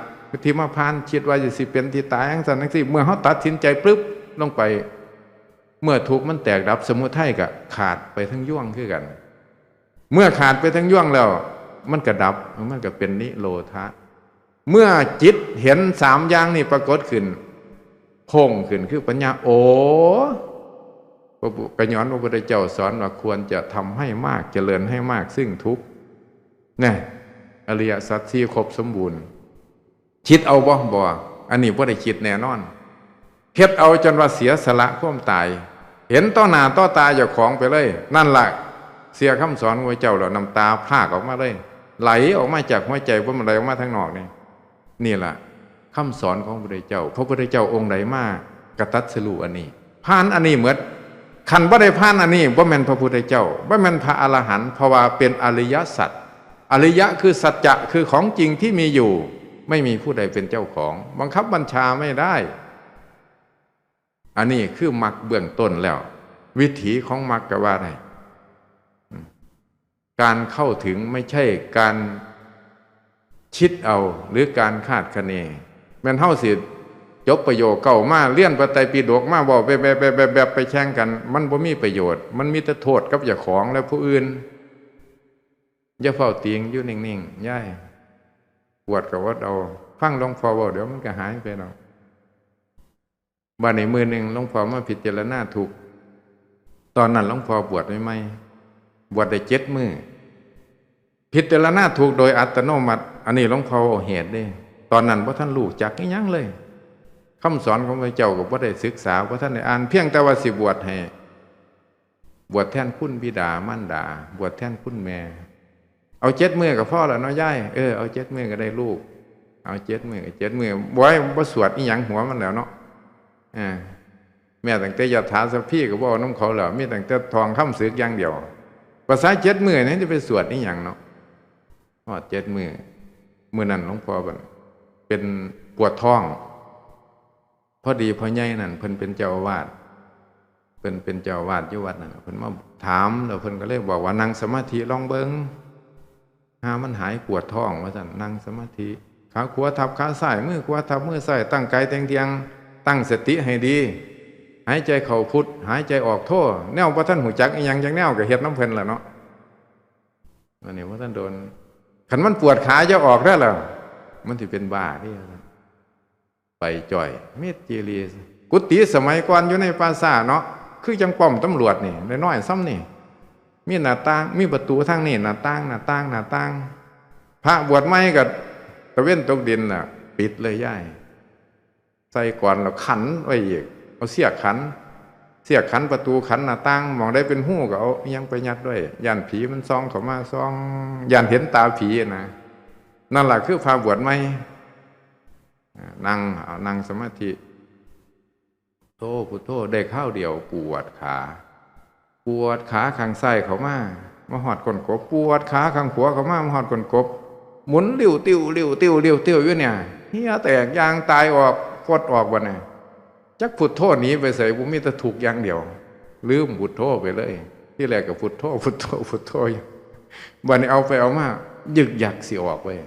ที่มาผ่านคิดว่าจะสิเป็นที่ตายจั่งซั่นจั่งซี้ เมื่อเฮาตัดสินใจปึ๊บลงไป เมื่อทุกข์มันแตกดับ สมุทัยก็ขาดไปทั้งยวงคือกัน เมื่อขาดไปทั้งยวงแล้ว มันก็ดับ มันก็เป็นนิโรธะ เมื่อจิตเห็นสามอย่างนี่ปรากฏขึ้น โพ่งขึ้นคือปัญญา โอ้ พระพุทธ ก็ย้อนพระพุทธเจ้าสอนว่าควรจะทำให้มาก เจริญให้มากซึ่งทุกข์ เนี่ย อริยสัจสี่ครบสมบูรณ์ คิดเอาบ่ บ่ อันนี้บ่ได้คิดแน่นอน เฮ็ดเอาจนว่าเสียสละความตาย เห็นต่อหน้าต่อตาเจ้าของไปเลย นั่นล่ะ เชื่อคำสอนของพระเจ้าแล้ว น้ำตาพรากออกมาเลย ไหลออกมาจากหัวใจ บ่แม่นไหลออกมาทางนอกนี่ นี่ล่ะ คำสอนของพระพุทธเจ้า พระพุทธเจ้าองค์ใดมากระตัดสรู้อันนี้ ผ่านอันนี้หมด คันบ่ได้ผ่านอันนี้ บ่แม่นพระพุทธเจ้า บ่แม่นพระอรหันต์ เพราะว่าเป็นอริยสัจ อริยะคือสัจจะ คือของจริงที่มีอยู่ ไม่มีผู้ใดเป็นเจ้าของ บังคับบัญชาไม่ได้ อันนี้คือมรรคเบื้องต้นแล้ว วิถีของมรรคก็ว่าได้ การเข้าถึงไม่ใช่การคิดเอา หรือการคาดคะเน แม่นเฮาสิจบประโยคเก้ามา เรียนพระไตรปิฎกมา เว้าแบบๆๆๆ ไปแข่งกัน มันบ่มีประโยชน์ มันมีแต่โทษกับเจ้าของและผู้อื่น อย่าเฝ้าติง อยู่นิ่งๆ ยาย ปวดก็อดเอา ฟังหลวงพ่อเว้า เดี๋ยวมันก็หายไปดอก บัดนี้มื้อหนึ่งหลวงพ่อมาพิจารณาทุกข์ ตอนนั้นหลวงพ่อบวชใหม่ๆ บวชได้เจ็ดมื้อ พิจารณาทุกข์โดยอัตโนมัติ อันนี้หลวงพ่อเอาเหตุเด้ ตอนนั้นบ่ทันรู้จักอิหยังเลย คำสอนของพระเจ้าก็บ่ได้ศึกษา บ่ทันได้อ่าน เพียงแต่ว่าสิบวชให้ บวชแทนคุณบิดามารดา บวชแทนคุณแม่ เอาเจ็ดมื้อก็พอแล้วเนาะยาย เออ เอาเจ็ดมื้อก็ได้ลูก เอาเจ็ดมื้อก็เจ็ดมื้อ บ่ให้ บ่สวดอิหยังหัวมันแล้วเนาะ อ่า แม้ตั้งแต่ยะถาสัพพีก็บ่เอานำเขาแล้ว มีตั้งแต่ท่องคำสึกอย่างเดียว ภาษาเจ็ดมื้อนี่จะไปสวดอิหยังเนาะ ฮอดเจ็ดมื้อ มื้อนั้นหลวงพ่อบัดเป็นปวดท้อง พอดีพ่อใหญ่นั่นเพิ่นเป็นเจ้าอาวาส เพิ่นเป็นเจ้าอาวาสอยู่วัดนั่นน่ะ เพิ่นมาถาม แล้วเพิ่นก็เลยบอกว่า "นั่งสมาธิลองเบิ่ง หามันหายปวดท้อง" ว่าซั่น นั่งสมาธิ ขาขวาทับขาซ้าย มือขวาทับมือซ้าย ตั้งกายเตียงๆ ตั้งสติให้ดี หายใจเข้าพุท หายใจออกโธ แนวบ่ทันฮู้จักอิหยังจักแนวก็เฮ็ดนำเพิ่นล่ะเนาะ อันนี้บ่ทันโดน คันมันปวดขาอย่าออกเด้อล่ะ มันสิเป็นบ้าเด้ ไปจ้อย มิดจีรี กุฏิสมัยก่อนอยู่ในป่าช้าเนาะ คือจั่งป้อมตำรวจนี่ น้อยๆ ส่ำนี่ มีหน้าต่าง มีประตูทางนี้ หน้าต่าง หน้าต่าง หน้าต่าง พระบวชใหม่ก็ตะเวนตกดินน่ะ ปิดเลยยาย ใส่กลอนแล้วขันไว้อีก เอาเสียกขัน เสียกขันประตูขันหน้าต่าง หม่องใดเป็นฮูก็เอาอิหยังไปยัดไว้ ย้านผีมันส่องเข้ามาส่อง ย้านเห็นตาผีนะ นั่นล่ะคือพระบวชใหม่ อ่า นั่ง เอานั่งสมาธิ โธ พุทโธ ได้คราวเดียวปวดขา ปวดขาข้างซ้ายเข้ามา มาฮอดก้นกบ ปวดขาข้างขวาเข้ามา มาฮอดก้นกบ หมุนริ้วติ้วริ้วติ้วริ้วติ้วอยู่เนี่ย เหี่ยแตก ยางตายออก ฟดออกบัดนี้ จักพุทโธหนีไปไส บ่มีแต่ทุกข์อย่างเดียว ลืมพุทโธไปเลย ที่แรกก็พุทโธ พุทโธ พุทโธอยู่ บัดนี้เอาไปเอามา ยึกยักสิออกเว้ย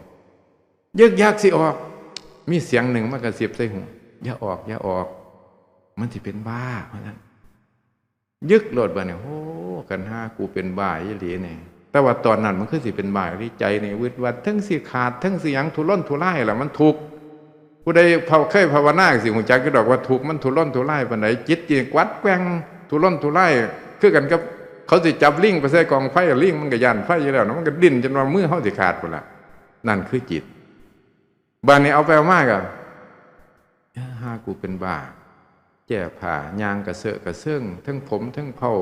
ยึกยักสิออก มีเสียงหนึ่งมากระซิบใส่หู อย่าออก อย่าออก มันสิเป็นบ้า ว่าซั่น ยึกโลดบัดนี้ โอ้ คันหากูเป็นบ้าอีหลีนี่ แต่ว่าตอนนั้นมันคือสิเป็นบ้าอีหลี ใจนี่วืดวัด เทิงสิขาด เทิงสิหยัง ทุรนทุรายล่ะ มันทุกข์ ผู้ใดเผา เคยภาวนาสิฮู้จักอยู่ดอกว่าทุกข์มันทุรนทุรายปานใด จิตนี่กวัดแกว่ง ทุรนทุราย คือกันกับเขาสิจับลิงไปใส่กองไฟ ลิงมันก็ย้านไฟอยู่แล้วนะ มันก็ดิ้นจนว่ามือเฮาสิขาดพุ้นล่ะ นั่นคือจิต บัดนี้เอาไปเอามาก็ หากูเป็นบ้า แก้ผ้า ย่างกระเซอะกระเซิง ทั้งผมทั้งเผ้า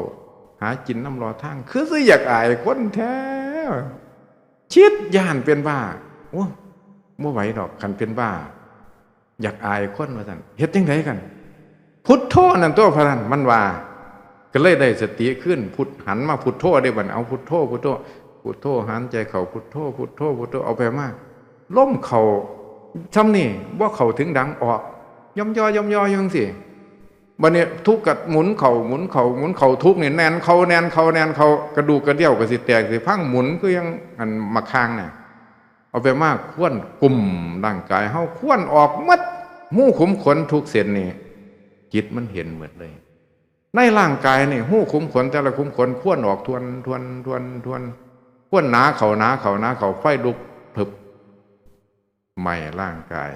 หากินนำเลาะทาง คือสิอยากอายคนแท้ คิดย้านเป็นบ้า โอ้ บ่ไหวดอก คันเป็นบ้า อยากอายคน ว่าซั่น เฮ็ดจั่งใดกัน พุทโธนั่นตัว พะนั้น มันว่า ก็เลยได้สติขึ้น พุท หันมาพุทโธเด้บัดนี้ เอาพุทโธ พุทโธ พุทโธ หันใจเข้า พุทโธ พุทโธ พุทโธ เอาไปมา ลมเข้า ซ่ำนี่ บ่เข้าถึงดัง ออก ย่อมย่อ ย่อมย่ออยู่จั่งซี้ บัดนี้ทุกข์ก็หมุนเข้า หมุนเข้า หมุนเข้า ทุกข์นี่แน่นเข้า แน่นเข้า แน่นเข้า กระดูกกระเดี่ยวก็สิแตกสิพัง หมุนคือยังอันหมากข่างน่ะ เอาไปมาควนกุมร่างกายเฮา ควนออกหมด ฮูขุมขนทุกเส้นนี่ จิตมันเห็นหมดเลย ในร่างกายนี่ ฮูขุมขนแต่ละขุมขน ควนออกทวน ทวน ทวน ทวน ควนหนาเข้า หนาเข้า หนาเข้า ไฟลุกพลึบ ไหม้ร่างกาย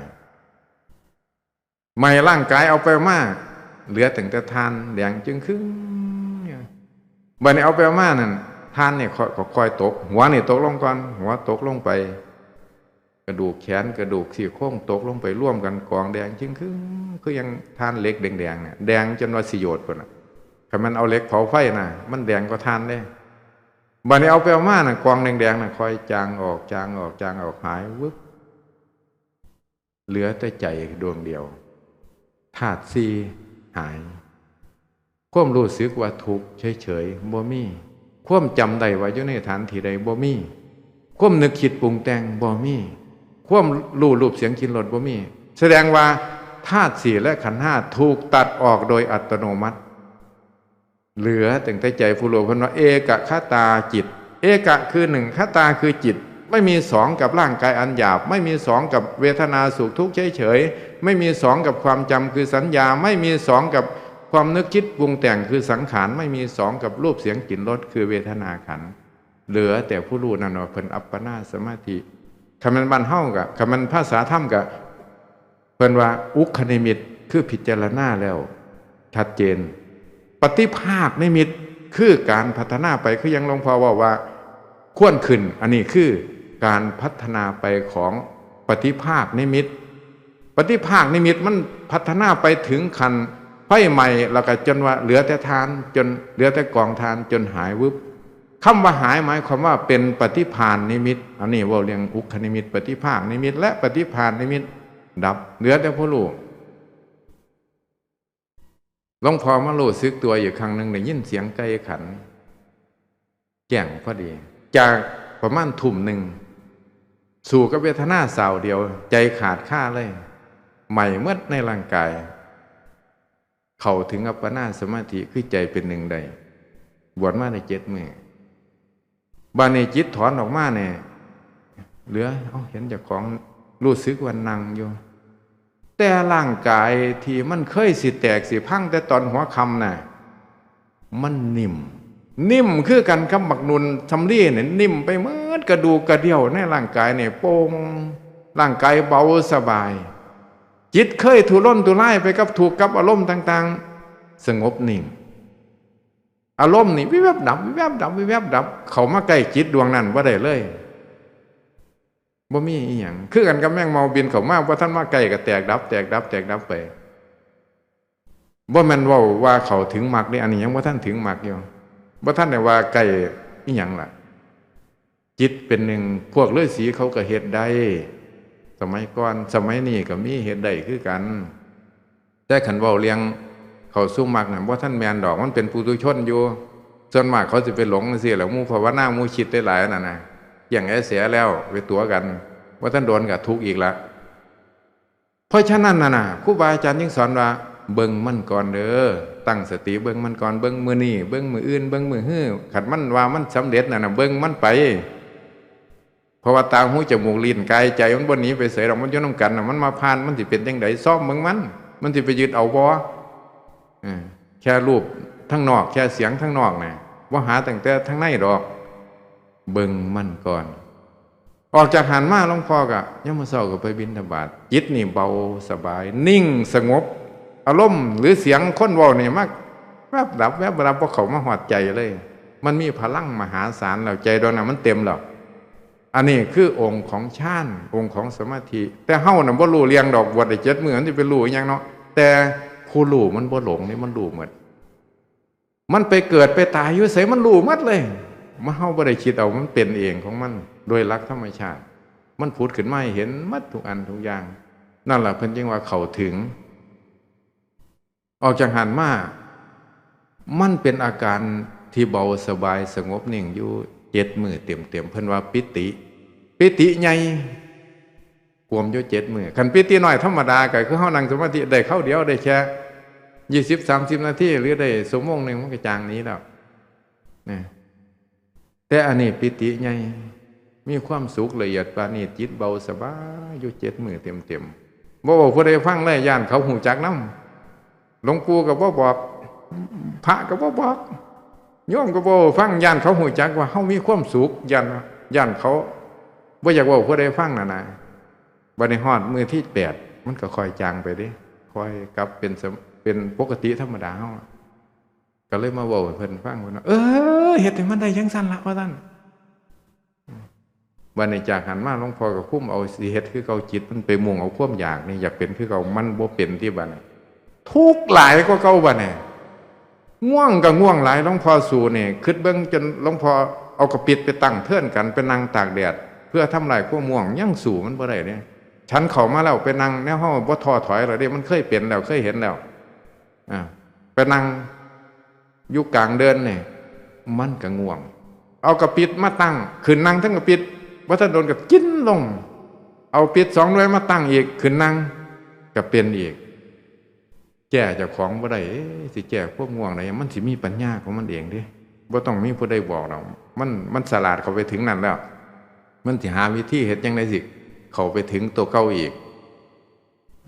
ไหม้ร่างกาย เอาไปมา เหลือตั้งแต่ถ่านแดงจึงครึ่งอยู่ บัดนี้เอาไปเอามานั่น ถ่านนี่ค่อย ก็ค่อยตก หัวนี่ตกลงก่อน หัวตกลงไป กระดูกแขน กระดูกซี่โครงตกลงไปรวมกัน กองแดงจึงครึ่ง คือยังถ่านเหล็กแดงๆเนี่ย แดงจนว่าสิโยดพุ้นน่ะ คันมันเอาเหล็กเผาไฟน่ะ มันแดงกว่าถ่านเด้ บัดนี้เอาไปเอามาน่ะ กองแดงๆน่ะ ค่อยจางออก จางออก จางออก หายวึบ เหลือแต่ใจดวงเดียว ธาตุสี่หาย ความรู้สึกว่าทุกข์เฉยๆ บ่มี ความจำได้ว่าอยู่ในสถานที่ใด บ่มี ความนึกคิดปรุงแต่ง บ่มี ความรู้รูปเสียงกลิ่นรส บ่มี แสดงว่าธาตุสี่และขันธ์ห้าถูกตัดออกโดยอัตโนมัติ เหลือตั้งแต่ใจผู้รู้ เพิ่นว่า เอกคตาจิต เอกะคือหนึ่ง คตาคือจิต ไม่มีสองกับร่างกายอันหยาบ ไม่มีสองกับเวทนาสุขทุกข์เฉยๆ ไม่มีสองกับความจำคือสัญญา ไม่มีสองกับความนึกคิดปรุงแต่งคือสังขาร ไม่มีสองกับรูปเสียงกลิ่นรสคือเวทนาขันธ์ เหลือแต่ผู้รู้นั่นว่าเพิ่นอัปปนาสมาธิ คันแม่นบ้านเฮากะ คันแม่นภาษาธรรมกะ เพิ่นว่าอุคคนิมิตคือพิจารณาแล้วชัดเจน ปฏิภาคนิมิตคือการพัฒนาไป คือยังหลวงพ่อเว้าว่า ควรขึ้น อันนี้คือการพัฒนาไปของปฏิภาคนิมิต ปฏิภาคนิมิตมันพัฒนาไปถึงขั้นไฟไหม้ แล้วก็จนว่าเหลือแต่ถ่าน จนเหลือแต่กองถ่าน จนหายวึบ คำว่าหายหมายความว่าเป็นปฏิภาณนิมิต อันนี้เว้าเรื่องอุคคนิมิต ปฏิภาคนิมิต และปฏิภาณนิมิตดับ เหลือแต่ผู้รู้ หลวงพ่อมารู้สึกตัวอยู่ครั้งหนึ่ง ได้ยินเสียงไก่ขัน แจ้งพอดี จากประมาณทุ่มหนึ่ง สู้กับเวทนาสาวเดียว ใจขาดคาเลย ไหม้หมดในร่างกาย เข้าถึงอัปปนาสมาธิ คือใจเป็นหนึ่งได้ บวชมาได้เจ็ดมื้อ บัดนี้จิตถอนออกมาเนี่ย เหลือ เอ้า เห็นเจ้าของ รู้สึกว่านั่งอยู่ แต่ร่างกายที่มันเคยสิแตกสิพังแต่ตอนหัวค่ำน่ะ มันนิ่ม นิ่มคือกันกับบักนุ่นสำลีเนี่ย นิ่มไปหมด กระดูกกระเดี่ยวในร่างกายเนี่ยโป่ง ร่างกายเบาสบาย จิตเคยทุรนทุรายไปกับทุกข์กับอารมณ์ต่างๆ สงบนิ่ง อารมณ์นี่วิบวับดับ วิบวับดับ วิบวับดับ เข้ามาใกล้จิตดวงนั้นบ่ได้เลย บ่มีอีหยัง คือกันกับแมงเม่าบินเข้ามา บ่ทันมาใกล้ก็แตกดับ แตกดับ แตกดับไป บ่แม่นเว้าว่าเข้าถึงมรรคเด้ อันนี้ยังบ่ทันถึงมรรคอยู่ บ่ทันได้ว่าใกล้อีหยังล่ะ จิตเป็นหนึ่ง พวกฤาษีเขาก็เฮ็ดได้ สมัยก่อน สมัยนี้ก็มีเฮ็ดได้คือกัน แต่คันเว้าเรื่องเข้าสู่มรรคน่ะ บ่ทันแม่นดอก มันเป็นปุถุชนอยู่ ส่วนมากเขาสิไปหลงจั่งซี้แหละ หมู่ภาวนา หมู่คิดหลายๆนั่นน่ะ เกี้ยงแอเสียแล้ว ไปตั๋วกัน บ่ทันโดนก็ทุกข์อีกละ เพราะฉะนั้นน่ะนะ ครูบาอาจารย์จึงสอนว่า เบิ่งมันก่อนเด้อ ตั้งสติเบิ่งมันก่อน เบิ่งมื้อนี้ เบิ่งมื้ออื่น เบิ่งมื้อฮื้อ คันมันว่ามันสำเร็จน่ะนะ เบิ่งมันไป เพราะว่าตา หู จมูก ลิ้น กาย ใจ มันบ่หนีไปไสดอก มันอยู่นำกันน่ะ มันมาผ่าน มันสิเป็นจั่งใด ซอมเบิ่งมัน มันสิไปยึดเอาบ่ เออ แค่รูปทางนอก แค่เสียงทางนอกน่ะ บ่หาตั้งแต่ทางในดอก เบิ่งมันก่อน ออกจากหั้นมาหลวงพ่อก็ ยามมื้อเช้าก็ไปบิณฑบาต จิตนี่เบาสบาย นิ่งสงบ อารมณ์หรือเสียงคนเว้านี่มาแวบดับ แวบดับ บ่เข้ามาฮอดใจเลย มันมีพลังมหาศาลแล้ว ใจดวงนั้นมันเต็มแล้ว อันนี้คือองค์ของฌาน องค์ของสมาธิ แต่เฮาน่ะบ่รู้เรื่องดอก บวชได้เจ็ดมื้อ มันสิไปรู้อิหยังเนาะ แต่ผู้รู้มันบ่หลงนี่ มันรู้หมด มันไปเกิดไปตายอยู่ไสมันรู้หมดเลย มัน เฮาบ่ได้คิดเอา มันเป็นเองของมัน โดยหลักธรรมชาติ มันผุดขึ้นมาให้เห็นหมดทุกอันทุกอย่าง นั่นล่ะเพิ่นจึงว่าเข้าถึง ออกจากหั้นมา มันเป็นอาการที่เบาสบายสงบนิ่งอยู่เจ็ดมื้อเต็มๆ เพิ่นว่าปิติ ปิติใหญ่ กวมอยู่เจ็ดมื้อ คันปิติน้อยธรรมดาก็คือเฮานั่งสมาธิได้คราวเดียว ได้แค่ยี่สิบ สามสิบนาที หรือได้ชั่วโมงหนึ่ง มันก็จางหนีแล้ว นะ แต่อันนี้ปิติใหญ่ มีความสุขละเอียดปราณีต จิตเบาสบายอยู่เจ็ดมื้อเต็มๆ บ่เว้าผู้ใดฟังเลย ย้านเขาฮู้จักนำ หลวงปู่ก็บ่บอก พระก็บ่บอก โยมก็บ่ฟัง ย้านเขาฮู้จักว่าเฮามีความสุข ย้าน ย้านเขาบ่อยากเว้าผู้ใดฟังน่ะนะ บัดนี้ฮอดมื้อที่แปด มันก็ค่อยจางไปเด้ ค่อยกลับเป็นสม- เป็นปกติธรรมดาเฮา ก็เลยมาเว้าให้เพิ่นฟัง เพิ่นว่า "เออ เฮ็ดให้มันได้จั่งซั่นละ" ว่าซั่น บัดนี้จากหั้นมาหลวงพ่อก็คุมเอา สิเฮ็ดคือเก่า จิตมันไปมุ่งเอาความอยากนี่ อยากเป็นคือเก่า มันบ่เป็นติบัดนี้ ทุกข์หลายกว่าเก่าบัดนี้ ง่วงก็ง่วงหลาย หลวงพ่อสู้นี่ คิดเบิ่งจนหลวงพ่อเอากระปิดไปตั้งเทินกัน ไปนั่งตากแดด เพื่อทำลายความง่วง ยังสู้มันบ่ได้เด้ ฉันเข้ามาแล้วไปนั่ง แนวเฮาบ่ท้อถอยแล้วเด้ มันเคยเป็นแล้ว เคยเห็นแล้ว อ่า ไปนั่งอยู่กลางเดินนี่ มันก็ง่วง เอากระปิดมาตั้ง ขึ้นนั่งเทิงกระปิด บ่ทันโดนก็กินลง เอาปิดสองหน่วยมาตั้งอีก ขึ้นนั่งก็เป็นอีก แก้เจ้าของบ่ได้ เอ๊ะ สิแก้ความง่วงได้ มันสิมีปัญญาของมันเองเด้ บ่ต้องมีผู้ใดบอกดอก มัน มันฉลาดเข้าไปถึงนั่นแล้ว มันสิหาวิธีเฮ็ดจั่งใดสิเข้าไปถึงตัวเก่าอีก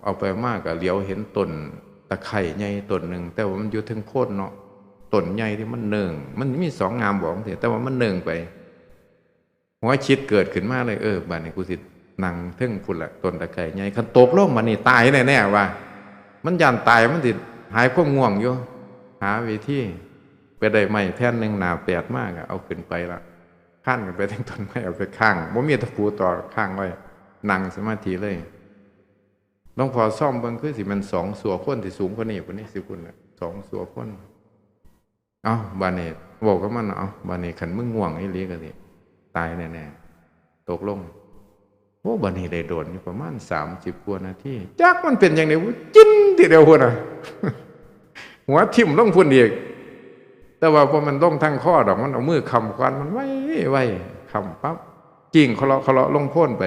เอาไปมาก็เหลียวเห็นต้นตะไคร้ใหญ่ต้นหนึ่ง แต่ว่ามันอยู่เทิงโคนเนาะ ต้นใหญ่ที่มันเนิ่ง มันมีสองงามบอกสิ แต่ว่ามันเนิ่งไป หัวคิดเกิดขึ้นมาเลย เออ บัดนี้กูสินั่งเทิงพุ้นละ ต้นตะไคร้ใหญ่ คันตกลงบัดนี้ตายแน่ๆ ว่า มันย้านตาย มันสิหายความง่วงอยู่ หาวิธี ไปได้ไม้แผ่นหนึ่งหน้าแปดมาก็เอาขึ้นไปละ ค้านขึ้นไปเทิงต้นไม้ เอาไปค้าง บ่มีตะปูตอก ค้างไว้ นั่งสมาธิเลย หลวงพ่อซ่อมเบิ่งคือสิแม่นสองสั่วคน สิสูงกว่านี้ กว่านี้สิพุ้นน่ะ สองสั่วคน เอ้า บัดนี้เว้ากับมัน เอ้า บัดนี้คันมึงง่วงอีหลีก็สิตายแน่ๆ ตกลง โอ้ บัดนี้ได้โดนอยู่ประมาณสามสิบกว่านาที จักมันเป็นจั่งใด จินทีเดียวพุ้นน่ะ หัวทิ่มลงพุ้นอีก แต่ว่าบ่แม่นลงทางคอดอก มันเอามือค้ำก่อน มันไวๆ ค้ำปั๊บ กิ้งเคาะเลาะเคาะเลาะลงโคนไป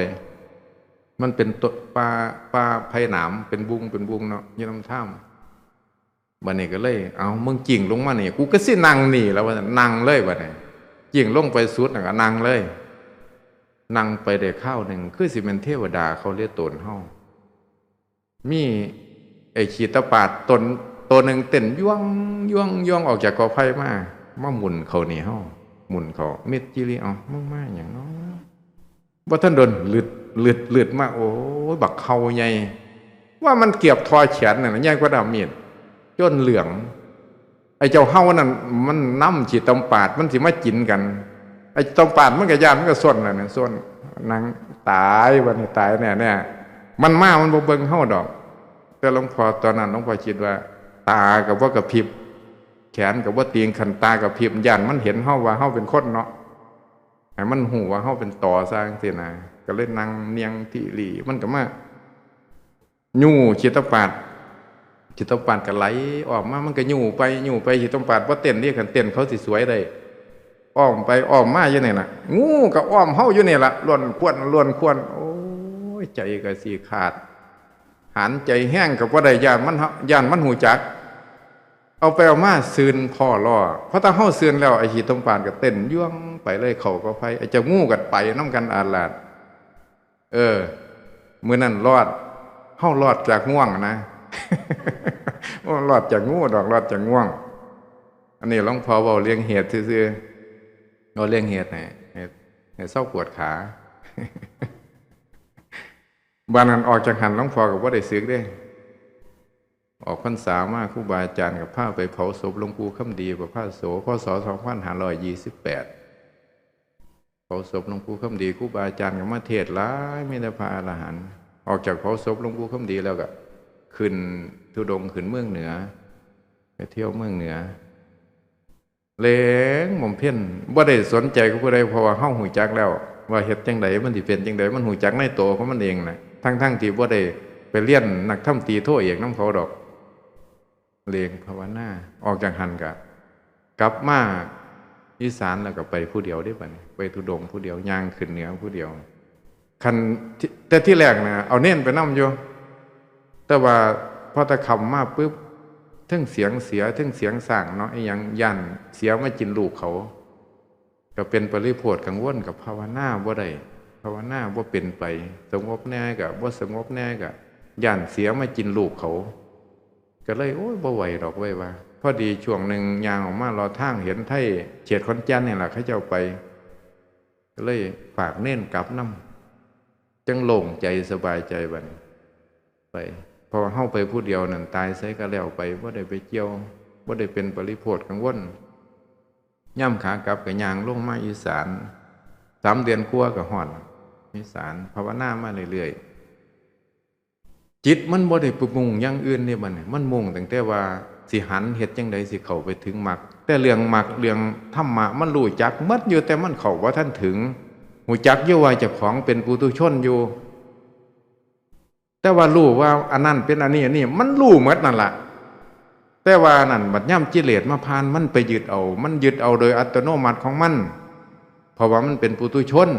มันเป็นต้นป่า ป่าไผ่หนาม เป็นบุง เป็นบุงเนาะ อยู่นำทาง บัดนี้ก็เลย "เอา มึงกิ้งลงมานี่ กูก็สินั่งนี่แหล้ว" ว่าซั่น นั่งเลยบัดนี้ กิ้งลงไปสุดน่ะก็นั่งเลย นั่งไปได้คราวหนึ่ง คือสิแม่นเทวดาเขาเลียตนเฮา มีไอ้ขีตะปาดตน ตัวหนึ่งเต้นยวง ยวง ยวง ออกจากกอไผ่มา มาหมุนเข้านี่เฮา หมุนเข้า "เม็ดจิริ เอ้า มึงมาหยังเนาะ" บ่ทันโดน หลืด หลืด หลืดมา โอ้ย บักเห่าใหญ่ ว่ามันเกือบทอแขนนั่นน่ะ ใหญ่กว่าด้ามมีด จนเหลือง ไอ้เจ้าเห่านั่นมันนำขี้ตมปาด มันสิมากินกัน ไอ้ตมปาดมันก็ย้าน มันก็ส้นน่ะนะ ส้น นั่ง "ตายบัดนี้ ตายแน่ๆ มันมา มันบ่เบิ่งเฮาดอก" แต่หลวงพ่อตอนนั้น หลวงพ่อคิดว่า ตาก็บ่กระพริบ แขนก็บ่ติง คันตากระพริบ ย้านมันเห็นเฮาว่าเฮาเป็นคนเนาะ ให้มันฮู้ว่าเฮาเป็นต่อซะจั่งซี้นะ ก็เลยนั่งเนียงทิหลี มันก็มายู้ขีตะปาด ขี้ตมปาดก็ไหลอ้อมมา มันก็ยู้ไปยู้ไป ขี้ตมปาดบ่เต้นเด้ คันเต้นเขาสิสวยได้ อ้อมไปอ้อมมาอยู่นี่ล่ะ งูก็อ้อมเฮาอยู่นี่ล่ะ ล่วนควนล่วนควน โอ้ย ใจก็สิขาด หานใจแฮงก็บ่ได้ ย่านมัน ย่านมันฮู้จัก เอาไปเอามาซื่นพ้อล้อ พอตาเฮาซื่นแล้ว ไอ้ขี้ตมปาดก็เต้นย่วงไปเลย เข้ากอไผ่ ไอ้เจ้างูก็ไปนำกันอาดลาด เออ มื้อนั้นรอด เฮารอดจากง่วงนะ บ่รอดจากงูดอก รอดจากง่วง อันนี้หลวงพ่อเว้าเรื่องเหตุซื่อๆ เว้าเรื่องเหตุให้ ให้ ให้เซาปวดขา บาดนั้นออกจากหั้นหลวงพ่อก็บ่ได้สึกเด้ ออกพรรษามาครูบาอาจารย์ก็พาไปเผาศพหลวงปู่คำดีประภาสโส พ.ศ. สองพันห้าร้อยยี่สิบแปด เผาศพหลวงปู่คำดี ครูบาอาจารย์ก็มาเทศน์หลาย มีแต่พระอรหันต์ ออกจากเผาศพหลวงปู่คำดีแล้วก็ขึ้นธุดงค์ขึ้นเมืองเหนือ ไปเที่ยวเมืองเหนือ แลงบำเพ็ญ บ่ได้สนใจกับผู้ใด เพราะว่าเฮาฮู้จักแล้ว ว่าเฮ็ดจั่งใดมันสิเป็นจั่งใด มันฮู้จักในตัวของมันเองน่ะ ทั้งๆที่บ่ได้ไปเรียนนักธรรมตรีโทเอกนำเขาดอก แลงภาวนา ออกจากหั้นก็กลับมาอีสานแล้วก็ไปผู้เดียวเด้บัดนี้ ไปธุดงค์ผู้เดียว ย่างขึ้นเหนือผู้เดียว คัน แต่ทีแรกน่ะ เอาเณรไปนำอยู่ แต่ว่าพอตะค่ำมาปึ๊บ เทิงเสียงเสือ เทิงเสียงช้างเนาะ อีหยัง ย้านเสือมากินลูกเขา ก็เป็นปริโภทกังวล ก็ภาวนาบ่ได้ ภาวนาบ่เป็นไป สงบแน่ก็บ่สงบแน่ก็ ย้านเสือมากินลูกเขา ก็เลย โอ้ย บ่ไหวดอกเว้ยว่า พอดีช่วงหนึ่งย่างออกมาเลาะทาง เห็นไทเขตขอนแก่นนี่ล่ะ เขาเจ้าไป ก็เลยฝากเณรกลับนำ จั่งโล่งใจสบายใจบัดนี้ ไป เพราะว่าเฮาไปผู้เดียวนั่น ตายไสก็แล้วไป บ่ได้ไปเกี่ยว บ่ได้เป็นปริโภทกังวล ยามขากลับก็ย่างลงมาอีสาน สามเดือนกว่าก็ฮอดอีสาน ภาวนามาเรื่อยๆ จิตมันบ่ได้ไปมุ่งอย่างอื่นเด้บัดนี้ มันมุ่งตั้งแต่ว่าสิหันเฮ็ดจั่งใดสิเข้าไปถึงมรรค แต่เรื่องมรรคเรื่องธรรมะมันรู้จักหมดอยู่ แต่มันเข้าบ่ทันถึง ฮู้จักอยู่ว่าเจ้าของเป็นปุถุชนอยู่ แต่ว่ารู้ว่าอันนั้นเป็นอันนี้อันนี้ มันรู้หมดนั่นล่ะ แต่ว่านั่นบัดยามกิเลสมาผ่าน มันไปยึดเอา มันยึดเอาโดยอัตโนมัติของมัน เพราะว่ามันเป็นปุถุชน